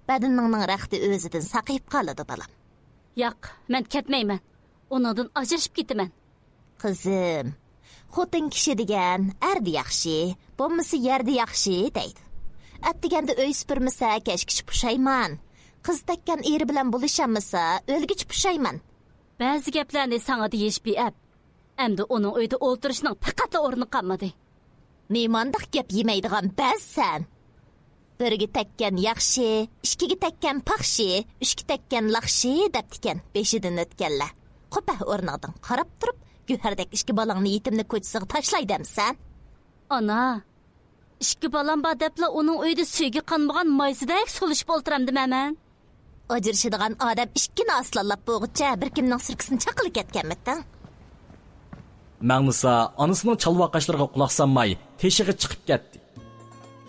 بەدىنىڭنىڭ رەختى ئۆزىدىن ساقىيىپ قالىدۇ، بالام. ياق، مەن كەتمەيمەن. ئۇنىڭدىن ئاجرىشىپ كېتىمەن. قىزىم، خوتۇن كىشى دېگەن ئەردە ياخشى، بولمىسا يەردە ياخشى دەيدۇ. ئەتىگەندە ئۆي سۈپۈرمىسە، كەچكىچە پۇشايمان. قىز تەگكەن ئېرى بىلەن بولۇشالمىسا، ئۆلگۈچە پۇشايمان. بەزى گەپلەرنى ساڭا دېيىش بىئەپ. ئەمدى ئۇنىڭ ئۆيدە ئولتۇرۇشنىڭ پەقەتلا ئورنى قالمىدى. نېمانداق گەپ يېمەيدىغان بەزسەن؟ بىرگە تەگكەن ياخشى، ئىككىگە تەگكەن پاخشى، ئۈچكە تەگكەن لاخشى دەپتىكەن بېشىدىن ئۆتكەنلەر. قوپە ئورنۇڭدىن قاراپ تۇرۇپ، گۆھەردەك ئىككى بالىڭنى يېتىملىك كوچىسىغا تاشلاي دەمسەن؟ ئانا، ئىككى بالام بار دەپلا ئۇنىڭ ئۆيىدە سۈيىگە قانمىغان مايسىدەك سولىشىپ ئولتۇرامدىمەن مەن؟ ئاجرىشىدىغان ئادەم ئىككىنى ئاسلانلاپ بولغۇچە بىر كىمنىڭ سىركىسىنى چاققىلى كەتكەنمىتىڭ؟ مەڭنىسا ئانىسىنىڭ چالۋاقاشلىرىغا قۇلاق سالماي، تېشىغا چىقىپ كەتتى.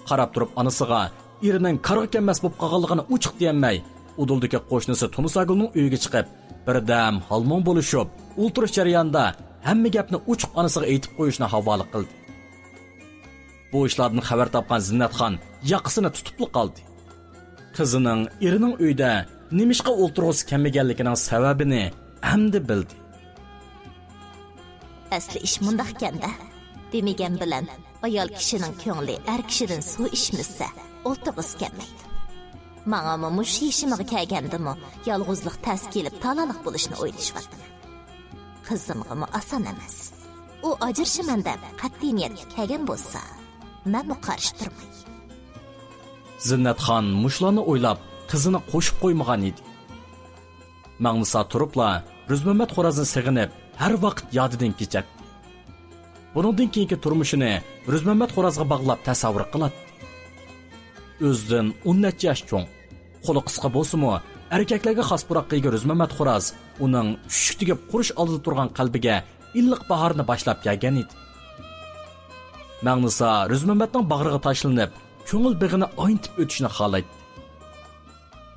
قاراپ تۇرۇپ ئانىسىغا ئېرىنىڭ كارغا كەلمەس بولۇپ قالغانلىقىنى ئوچۇق دېيەلمەي، ئۇدۇلدىكى قوشنىسى تۇنساگۈلنىڭ ئۆيىگە چىقىپ، بىردەم ھالمۇڭ بولۇشۇپ، ئولتۇرۇش جەريانىدا ھەممە گەپنى ئوچۇق ئانىسىغا ئېيتىپ قويۇشنى ھاۋالە قىلدى. بۇ ئىشلاردىن خەۋەر تاپقان زىننەتخان ياقىسىنى تۇتۇپلا قالدى. قىزىنىڭ ئېرىنىڭ ئۆيىدە نېمىشقا ئولتۇرغۇسى كەلمىگەنلىكىنىڭ سەۋەبىنى ئەمدى بىلدى. ئەسلى ئىش مۇنداقكەن-دە. دېمىگەن بىلەن، ئايال كىشىنىڭ كۆڭلى ئەر كىشىدىن سۇ ئىچمىسە، ئولتۇرغۇسى كەلمەيدۇ. ماڭىمۇ مۇشۇ يېشىمغا كەلگەندىمۇ يالغۇزلۇق تەس كېلىپ، تالالىق بولۇشنى ئويلىشىۋاتىمەن. قىزىمغىمۇ ئاسان ئەمەس. ئۇ ئاجرىشىمەن دەپ قەتئىي نىيەتكە كەلگەن بولسا، مەنمۇ قارشى تۇرماي. زىننەتخان مۇشۇلارنى ئويلاپ، قىزىنى قوشۇپ قويمىغان ئىدى. مەڭنىسا تۇرۇپلا رۆزمەمەت خورازنى سېغىنىپ، ھەر ۋاقىت يادىدىن كېچەتتى. بۇنىڭدىن كېيىنكى تۇرمۇشىنى رۆزمەمەت خورازغا باغلاپ تەسەۋۋۇر قىلاتتى. ئۆزىدىن ئون نەچچە ياش چوڭ، قولى قىسقا بولسىمۇ، ئەركەكلەرگە خاس پۇراققا ئىگە رۆزمەمەت خوراز ئۇنىڭ چۈشۈك تېگىپ قۇرۇش ئالدىدا تۇرغان قەلبىگە ئىللىق باھارنى باشلاپ كەلگەن ئىدى. مەڭنىسا رۆزمەمەتنىڭ باغرىغا تاشلىنىپ، كۆڭۈل بېغىنى ئاينىتىپ ئۆتۈشنى خالايتتى.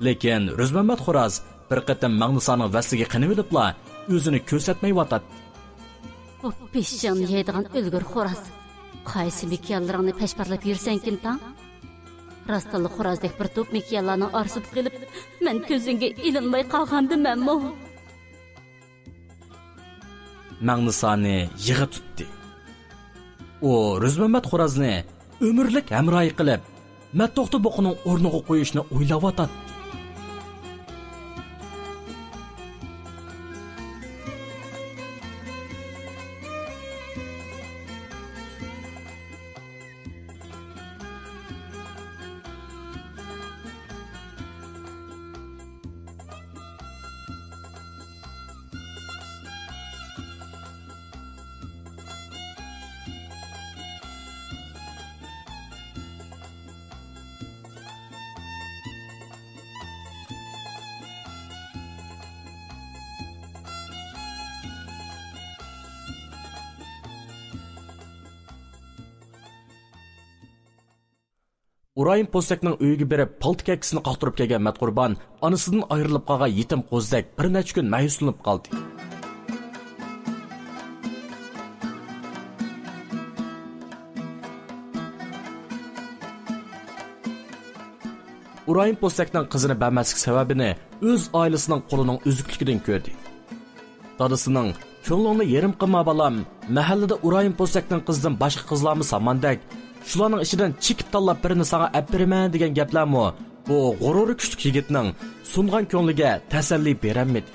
لېكىن رۆزمەمەت خوراز بىر قېتىم مەڭنىسانىڭ ۋەسلىگە قېنىۋېلىپلا، ئۆزىنى كۆرسەتمەيۋاتاتتى. بۇ بېشىڭنى يەيدىغان ئۆلگۈر خوراز. قايسى مېكىيانلىرىڭنى پەشپەرلەپ يۈرسەنكىن تاڭ؟ راستتىنلا خورازدەك بىر توپ مېكىيانلارنىڭ ئارىسىدا قېلىپ، مەن كۆزۈڭگە ئىلىنماي قالغاندىم مەنمۇ. مەڭنىسانى يىغا تۇتتى. ئۇ رۆزمەمەت خورازنى ئۆمۈرلۈك ھەمراھى قىلىپ، مەتتوختا بۇقىنىڭ ئورنىغا قويۇشنى ئويلاۋاتاتتى. ئۇرايىم پوستەكنىڭ ئۆيىگە بېرىپ، پالتا كەككىسىنى قاقتۇرۇپ كەلگەن مەتقۇربان ئانىسىدىن ئايرىلىپ قالغان يېتىم قوزىدەك بىر نەچچە كۈن مەيۈسلىنىپ قالدى. ئۇرايىم پوستەكنىڭ قىزىنى بەرمەسلىك سەۋەبىنى ئۆز ئائىلىسىنىڭ قولىنىڭ ئۈزۈكلۈكىدىن كۆردى. دادىسىنىڭ، «كۆڭلۈڭنى يېرىم قىلما، بالام، مەھەللىدە ئۇرايىم پوستەكنىڭ قىزىدىن باشقا قىزلارمۇ ساماندەك، شۇلارنىڭ ئىچىدىن چېكىپ تاللاپ بىرىنى ساڭا ئەپ بېرىمەن» دېگەن گەپلەرمۇ بۇ غۇرۇرى كۈچلۈك يىگىتنىڭ سۇنغان كۆڭلىگە تەسەللى بېرەلمىدى.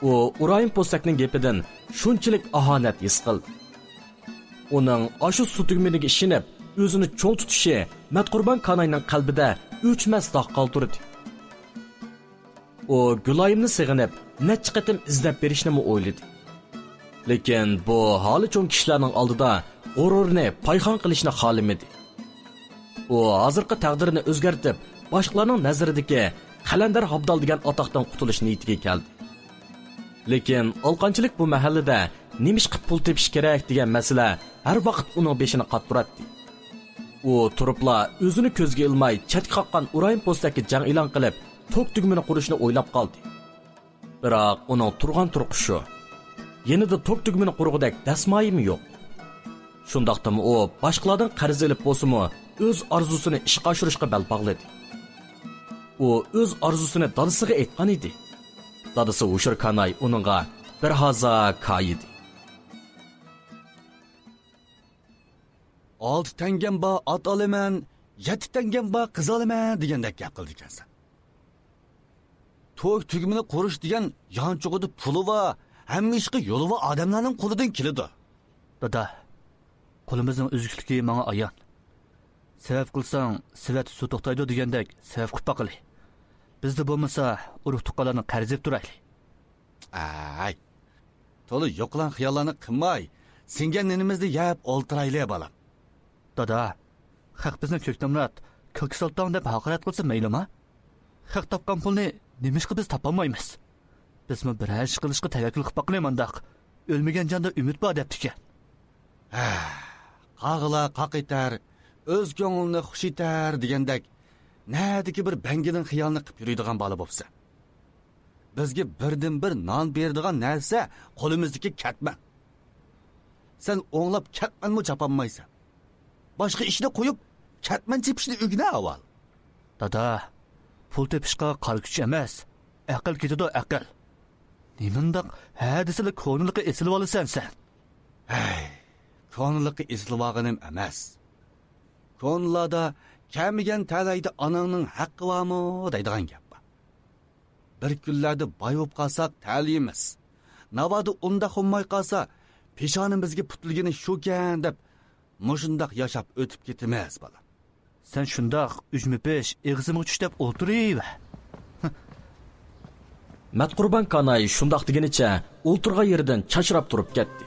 ئۇ ئۇرايىم پوستەكنىڭ گېپىدىن شۇنچىلىك ئاھانەت ھېس قىلدى. ئۇنىڭ ئاشۇ سۇ تۈگمىنىگە ئىشىنىپ، ئۆزىنى چوڭ تۇتۇشى مەتقۇربان كاناينىڭ قەلبىدە ئۆچمەس داغ قالدۇردى. ئۇ گۈلايىمنى سېغىنىپ، نەچچە قېتىم ئىزدەپ بېرىشنىمۇ ئويلىدى. لېكىن بۇ ھالى چوڭ كىشىلەرنىڭ ئالدىدا غۇرۇرىنى پايخان قىلىشنى خالىمىدى. ئۇ ھازىرقى تەقدىرىنى ئۆزگەرتىپ، باشقىلارنىڭ نەزىرىدىكى قەلەندەر ئابدال دېگەن ئاتاقتىن قۇتۇلۇش نىيىتىگە كەلدى. لېكىن ئالقانچىلىك بۇ مەھەللىدە نېمىشقا پۇل تېپىش كېرەك دېگەن مەسىلە ھەر ۋاقىت ئۇنىڭ بېشىنى قاتتۇراتتى. ئۇ تۇرۇپلا ئۆزىنى كۆزگە ئىلماي چەتكە قاققان ئۇرايىم پوستەككە جەڭ ئېلان قىلىپ، توك تۈگمىنى قۇرۇشنى ئويلاپ قالدى. بىراق ئۇنىڭ تۇرغان تۇرقى شۇ. يېنىدا توك تۈگمىنى قۇرغۇدەك دەسمايىمۇ يوق. شۇنداقتىمۇ ئۇ باشقىلاردىن قەرز ئېلىپ بولسىمۇ، ئۆز ئارزۇسىنى ئىشقا ئاشۇرۇشقا بەل باغلىدى. ئۇ ئۆز ئارزۇسىنى دادىسىغا ئېيتقان ئىدى. دادىسى ھوشۇر كاناي ئۇنىڭغا بىر ھازا كايىدى. «ئالتە تەڭگەم بار، ئات ئالىمەن، يەتتە تەڭگەم بار، قىز ئالىمەن» دېگەندەك گەپ قىلىدىكەنسەن. توك تۈگمىنى قۇرۇش دېگەن يانچۇقىدا پۇلى بار، ھەممە ئىشقا يولى بار ئادەملەرنىڭ قولىدىن كېلىِدۇ. دادا، قولىمىزنىڭ ئۈزۈكلۈكى ماڭا ئايان. سەۋەب قىلساڭ، سېۋەتتە سۇ توختايدۇ دېگەندەك سەۋەب قىلىپ باقىلى. بىزدە بولمىسا، ئۇرۇق تۇغقانلاردىن قەرز ئېلىپ تۇرايلى. ئەي، تولا يوقىلاڭ خىياللارنى قىلماي، سىڭگەن نېنىمىزنى يەپ ئولتۇرايلى، بالام. دادا، خەق بىزنى كۆكتامرات، كالكا سالتاڭ دەپ ھاقارەت قىلسا مەيلىما؟ خەق تاپقان پۇلنى نېمىشقا بىز تاپالمايمىز؟ بىزمۇ بىرەر ئىش قىلىشقا تەۋەككۈل قىلىپ باقىلى مانداق. ئۆلمىگەن جاندا ئۈمىد بار دەپتىكەن. ھە، قاغىلار قاق ئېتەر، ئۆز كۆڭلىنى خۇش ئېتەر دېگەندەك، نەدىكى بىر بەڭگىنىڭ خىيالىنى قىلىپ يۈرىدىغان بالا بوپسەن. بىزگە بىردىنبىر نان بېرىدىغان نەرسە قولىمىزدىكى كەتمەن. سەن ئوڭلاپ كەتمەنمۇ چاپالمايسەن. باشقا ئىشنى قويۇپ، كەتمەن چېپىشنى ئۆگىنە ئاۋۋال. دادا، پۇل تېپىشقا قارا كۈچ ئەمەس، ئەقىل كېتىدۇ، ئەقىل. نېمانداق ھە دېسىلا كونىلىقى ئېسىلىۋالىسەن سەن. ھەي، كونىلىقى ئېسىلىۋالغىنىم ئەمەس. كونىلاردا «كەمىگەن تەلەيدە ئاناڭنىڭ ھەققى بارمۇ؟» دەيدىغان گەپ بار. بىر كۈنلەردە باي بولۇپ قالساق تەلىيىمىز. ناۋادا ئۇنداق بولماي قالسا، پېشانىمىزگە پۈتۈلگىنى شۇكەن دەپ، مۇشۇنداق ياشاپ ئۆتۈپ كېتىمىز، بالام. سەن شۇنداق ئۈجمە پىش، ئېغىزىمغا چۈش دەپ ئولتۇرۇۋەر. مەتقۇربان كاناي شۇنداق دېگىنىچە ئولتۇرغان يېرىدىن چاچراپ تۇرۇپ كەتتى.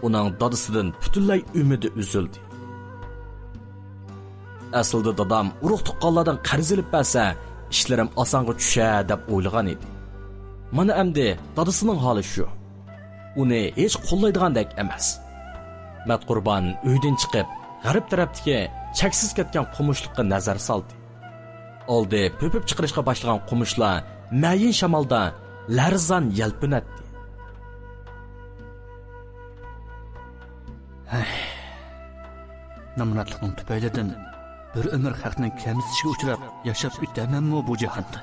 ئۇنىڭ دادىسىدىن پۈتۈنلەي ئۈمىدى ئۈزۈلدى. ئەسلىدە دادام ئۇرۇق-تۇغقانلاردىن قەرز ئېلىپ بەرسە، ئىشلىرىم ئاسانغا چۈشەر دەپ ئويلىغان ئىدى. مانا ئەمدى دادىسىنىڭ ھالى شۇ. ئۇنى ھېچ قوللايدىغاندەك ئەمەس. مەتقۇربان ئۆيدىن چىقىپ، غەرب تەرەپتىكى چەكسىز كەتكەن قومۇشلۇققا نەزەر سالدى. ئالدى پۆپۈپ چىقىرىشقا باشلىغان قومۇشلار مەيىن شامالدا لەرزان يەلپۈنەتتى. ھەي، نامراتلىقنىڭ تۈپەيلىدىن بىر ئۆمۈر خەقنىڭ كەمسىتىشىگە ئۇچراپ ياشاپ ئۆتەمەنمۇ بۇ جاھاندا؟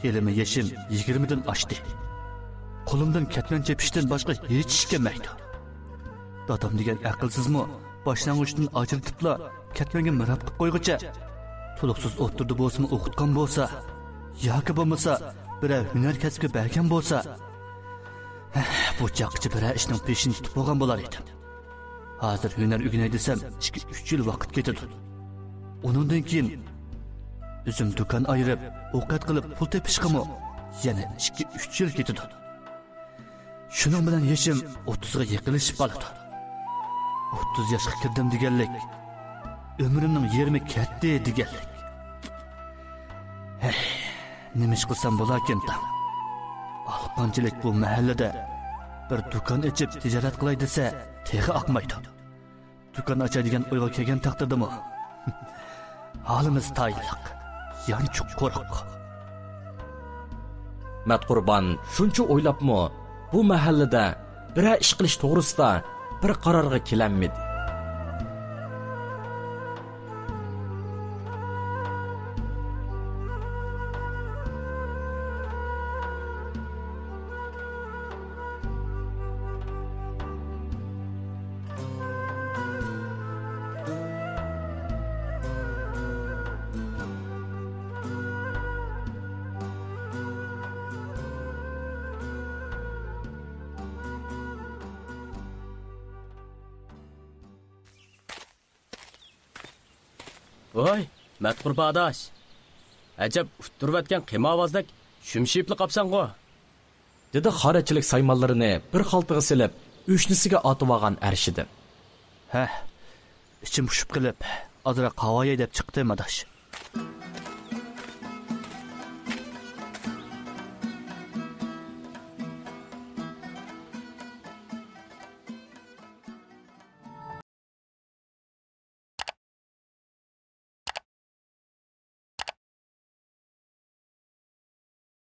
ھېلىمۇ يېشىم يىگىرمىدىن ئاشتى. قولۇمدىن كەتمەن چېپىشتىن باشقا ھېچ ئىش كەلمەيدۇ. دادام دېگەن ئەقىلسىزمۇ باشلانغۇچتىن ئاجرىتىپلا كەتمەنگە مىراب قىلىپ قويغۇچە، تولۇقسىز ئوتتۇرىدا بولسىمۇ ئوقۇتقان بولسا، ياكى بولمىسا بىرەر ھۈنەر كەسىپكە بەرگەن بولسا، ھە، بۇ چاغقىچە بىرەر ئىشنىڭ پېشىنى تۇتۇپ بولغان بولار ئىدىم. ھازىر ھۈنەر ئۆگىنەي دېسەم، ئىككى، ئۈچ يىل ۋاقىت كېتىدۇ. ئۇنىڭدىن كېيىن ئۆزۈم دۇكان ئايرىپ، ئوقەت قىلىپ پۇل تېپىشقىمۇ يەنە ئىككى، ئۈچ يىل كېتىدۇ. شۇنىڭ بىلەن يېشىم ئوتتۇزغا يېقىنلىشىپ قالىدۇ. ئوتتۇز ياشقا كىردىم دېگەنلىك، ئۆمرۈمنىڭ يېرىمى كەتتى دېگەنلىك. ھەي، نېمە ئىش قىلسام بولاركىن تاڭ؟ ئالىقانچىلىك بۇ مەھەللىدە بىر دۇكان ئېچىپ تىجارەت قىلاي دېسە، تېخى ئاقمايدۇ. دۇكان ئاچاي دېگەن ئويغا كەلگەن تەقدىردىمۇ، ھالىمىز تايىنلىق، يانچۇق قۇرۇق. مەتقۇربان شۇنچە ئويلاپمۇ، بۇ مەھەللىدە بىرەر ئىش قىلىش توغرىسىدا بىر قارارغا كېلەلمىدى. ۋاي، مەتقۇربان ئاداش! ئەجەب ئۇتتۇرۇۋەتكەن قىمارۋازدەك شۈمشىيىپلا قاپسەنغۇ؟ دېدى خارەچىلىك سايمانلىرىنى بىر خالتىغا سېلىپ، ئۆشنىسىگە ئاتىۋالغان ئەرشىدىن. ھە، ئىچىم پۇشۇپ قېلىپ، ئازراق ھاۋاياي دەپ چىقتىم، ئاداش.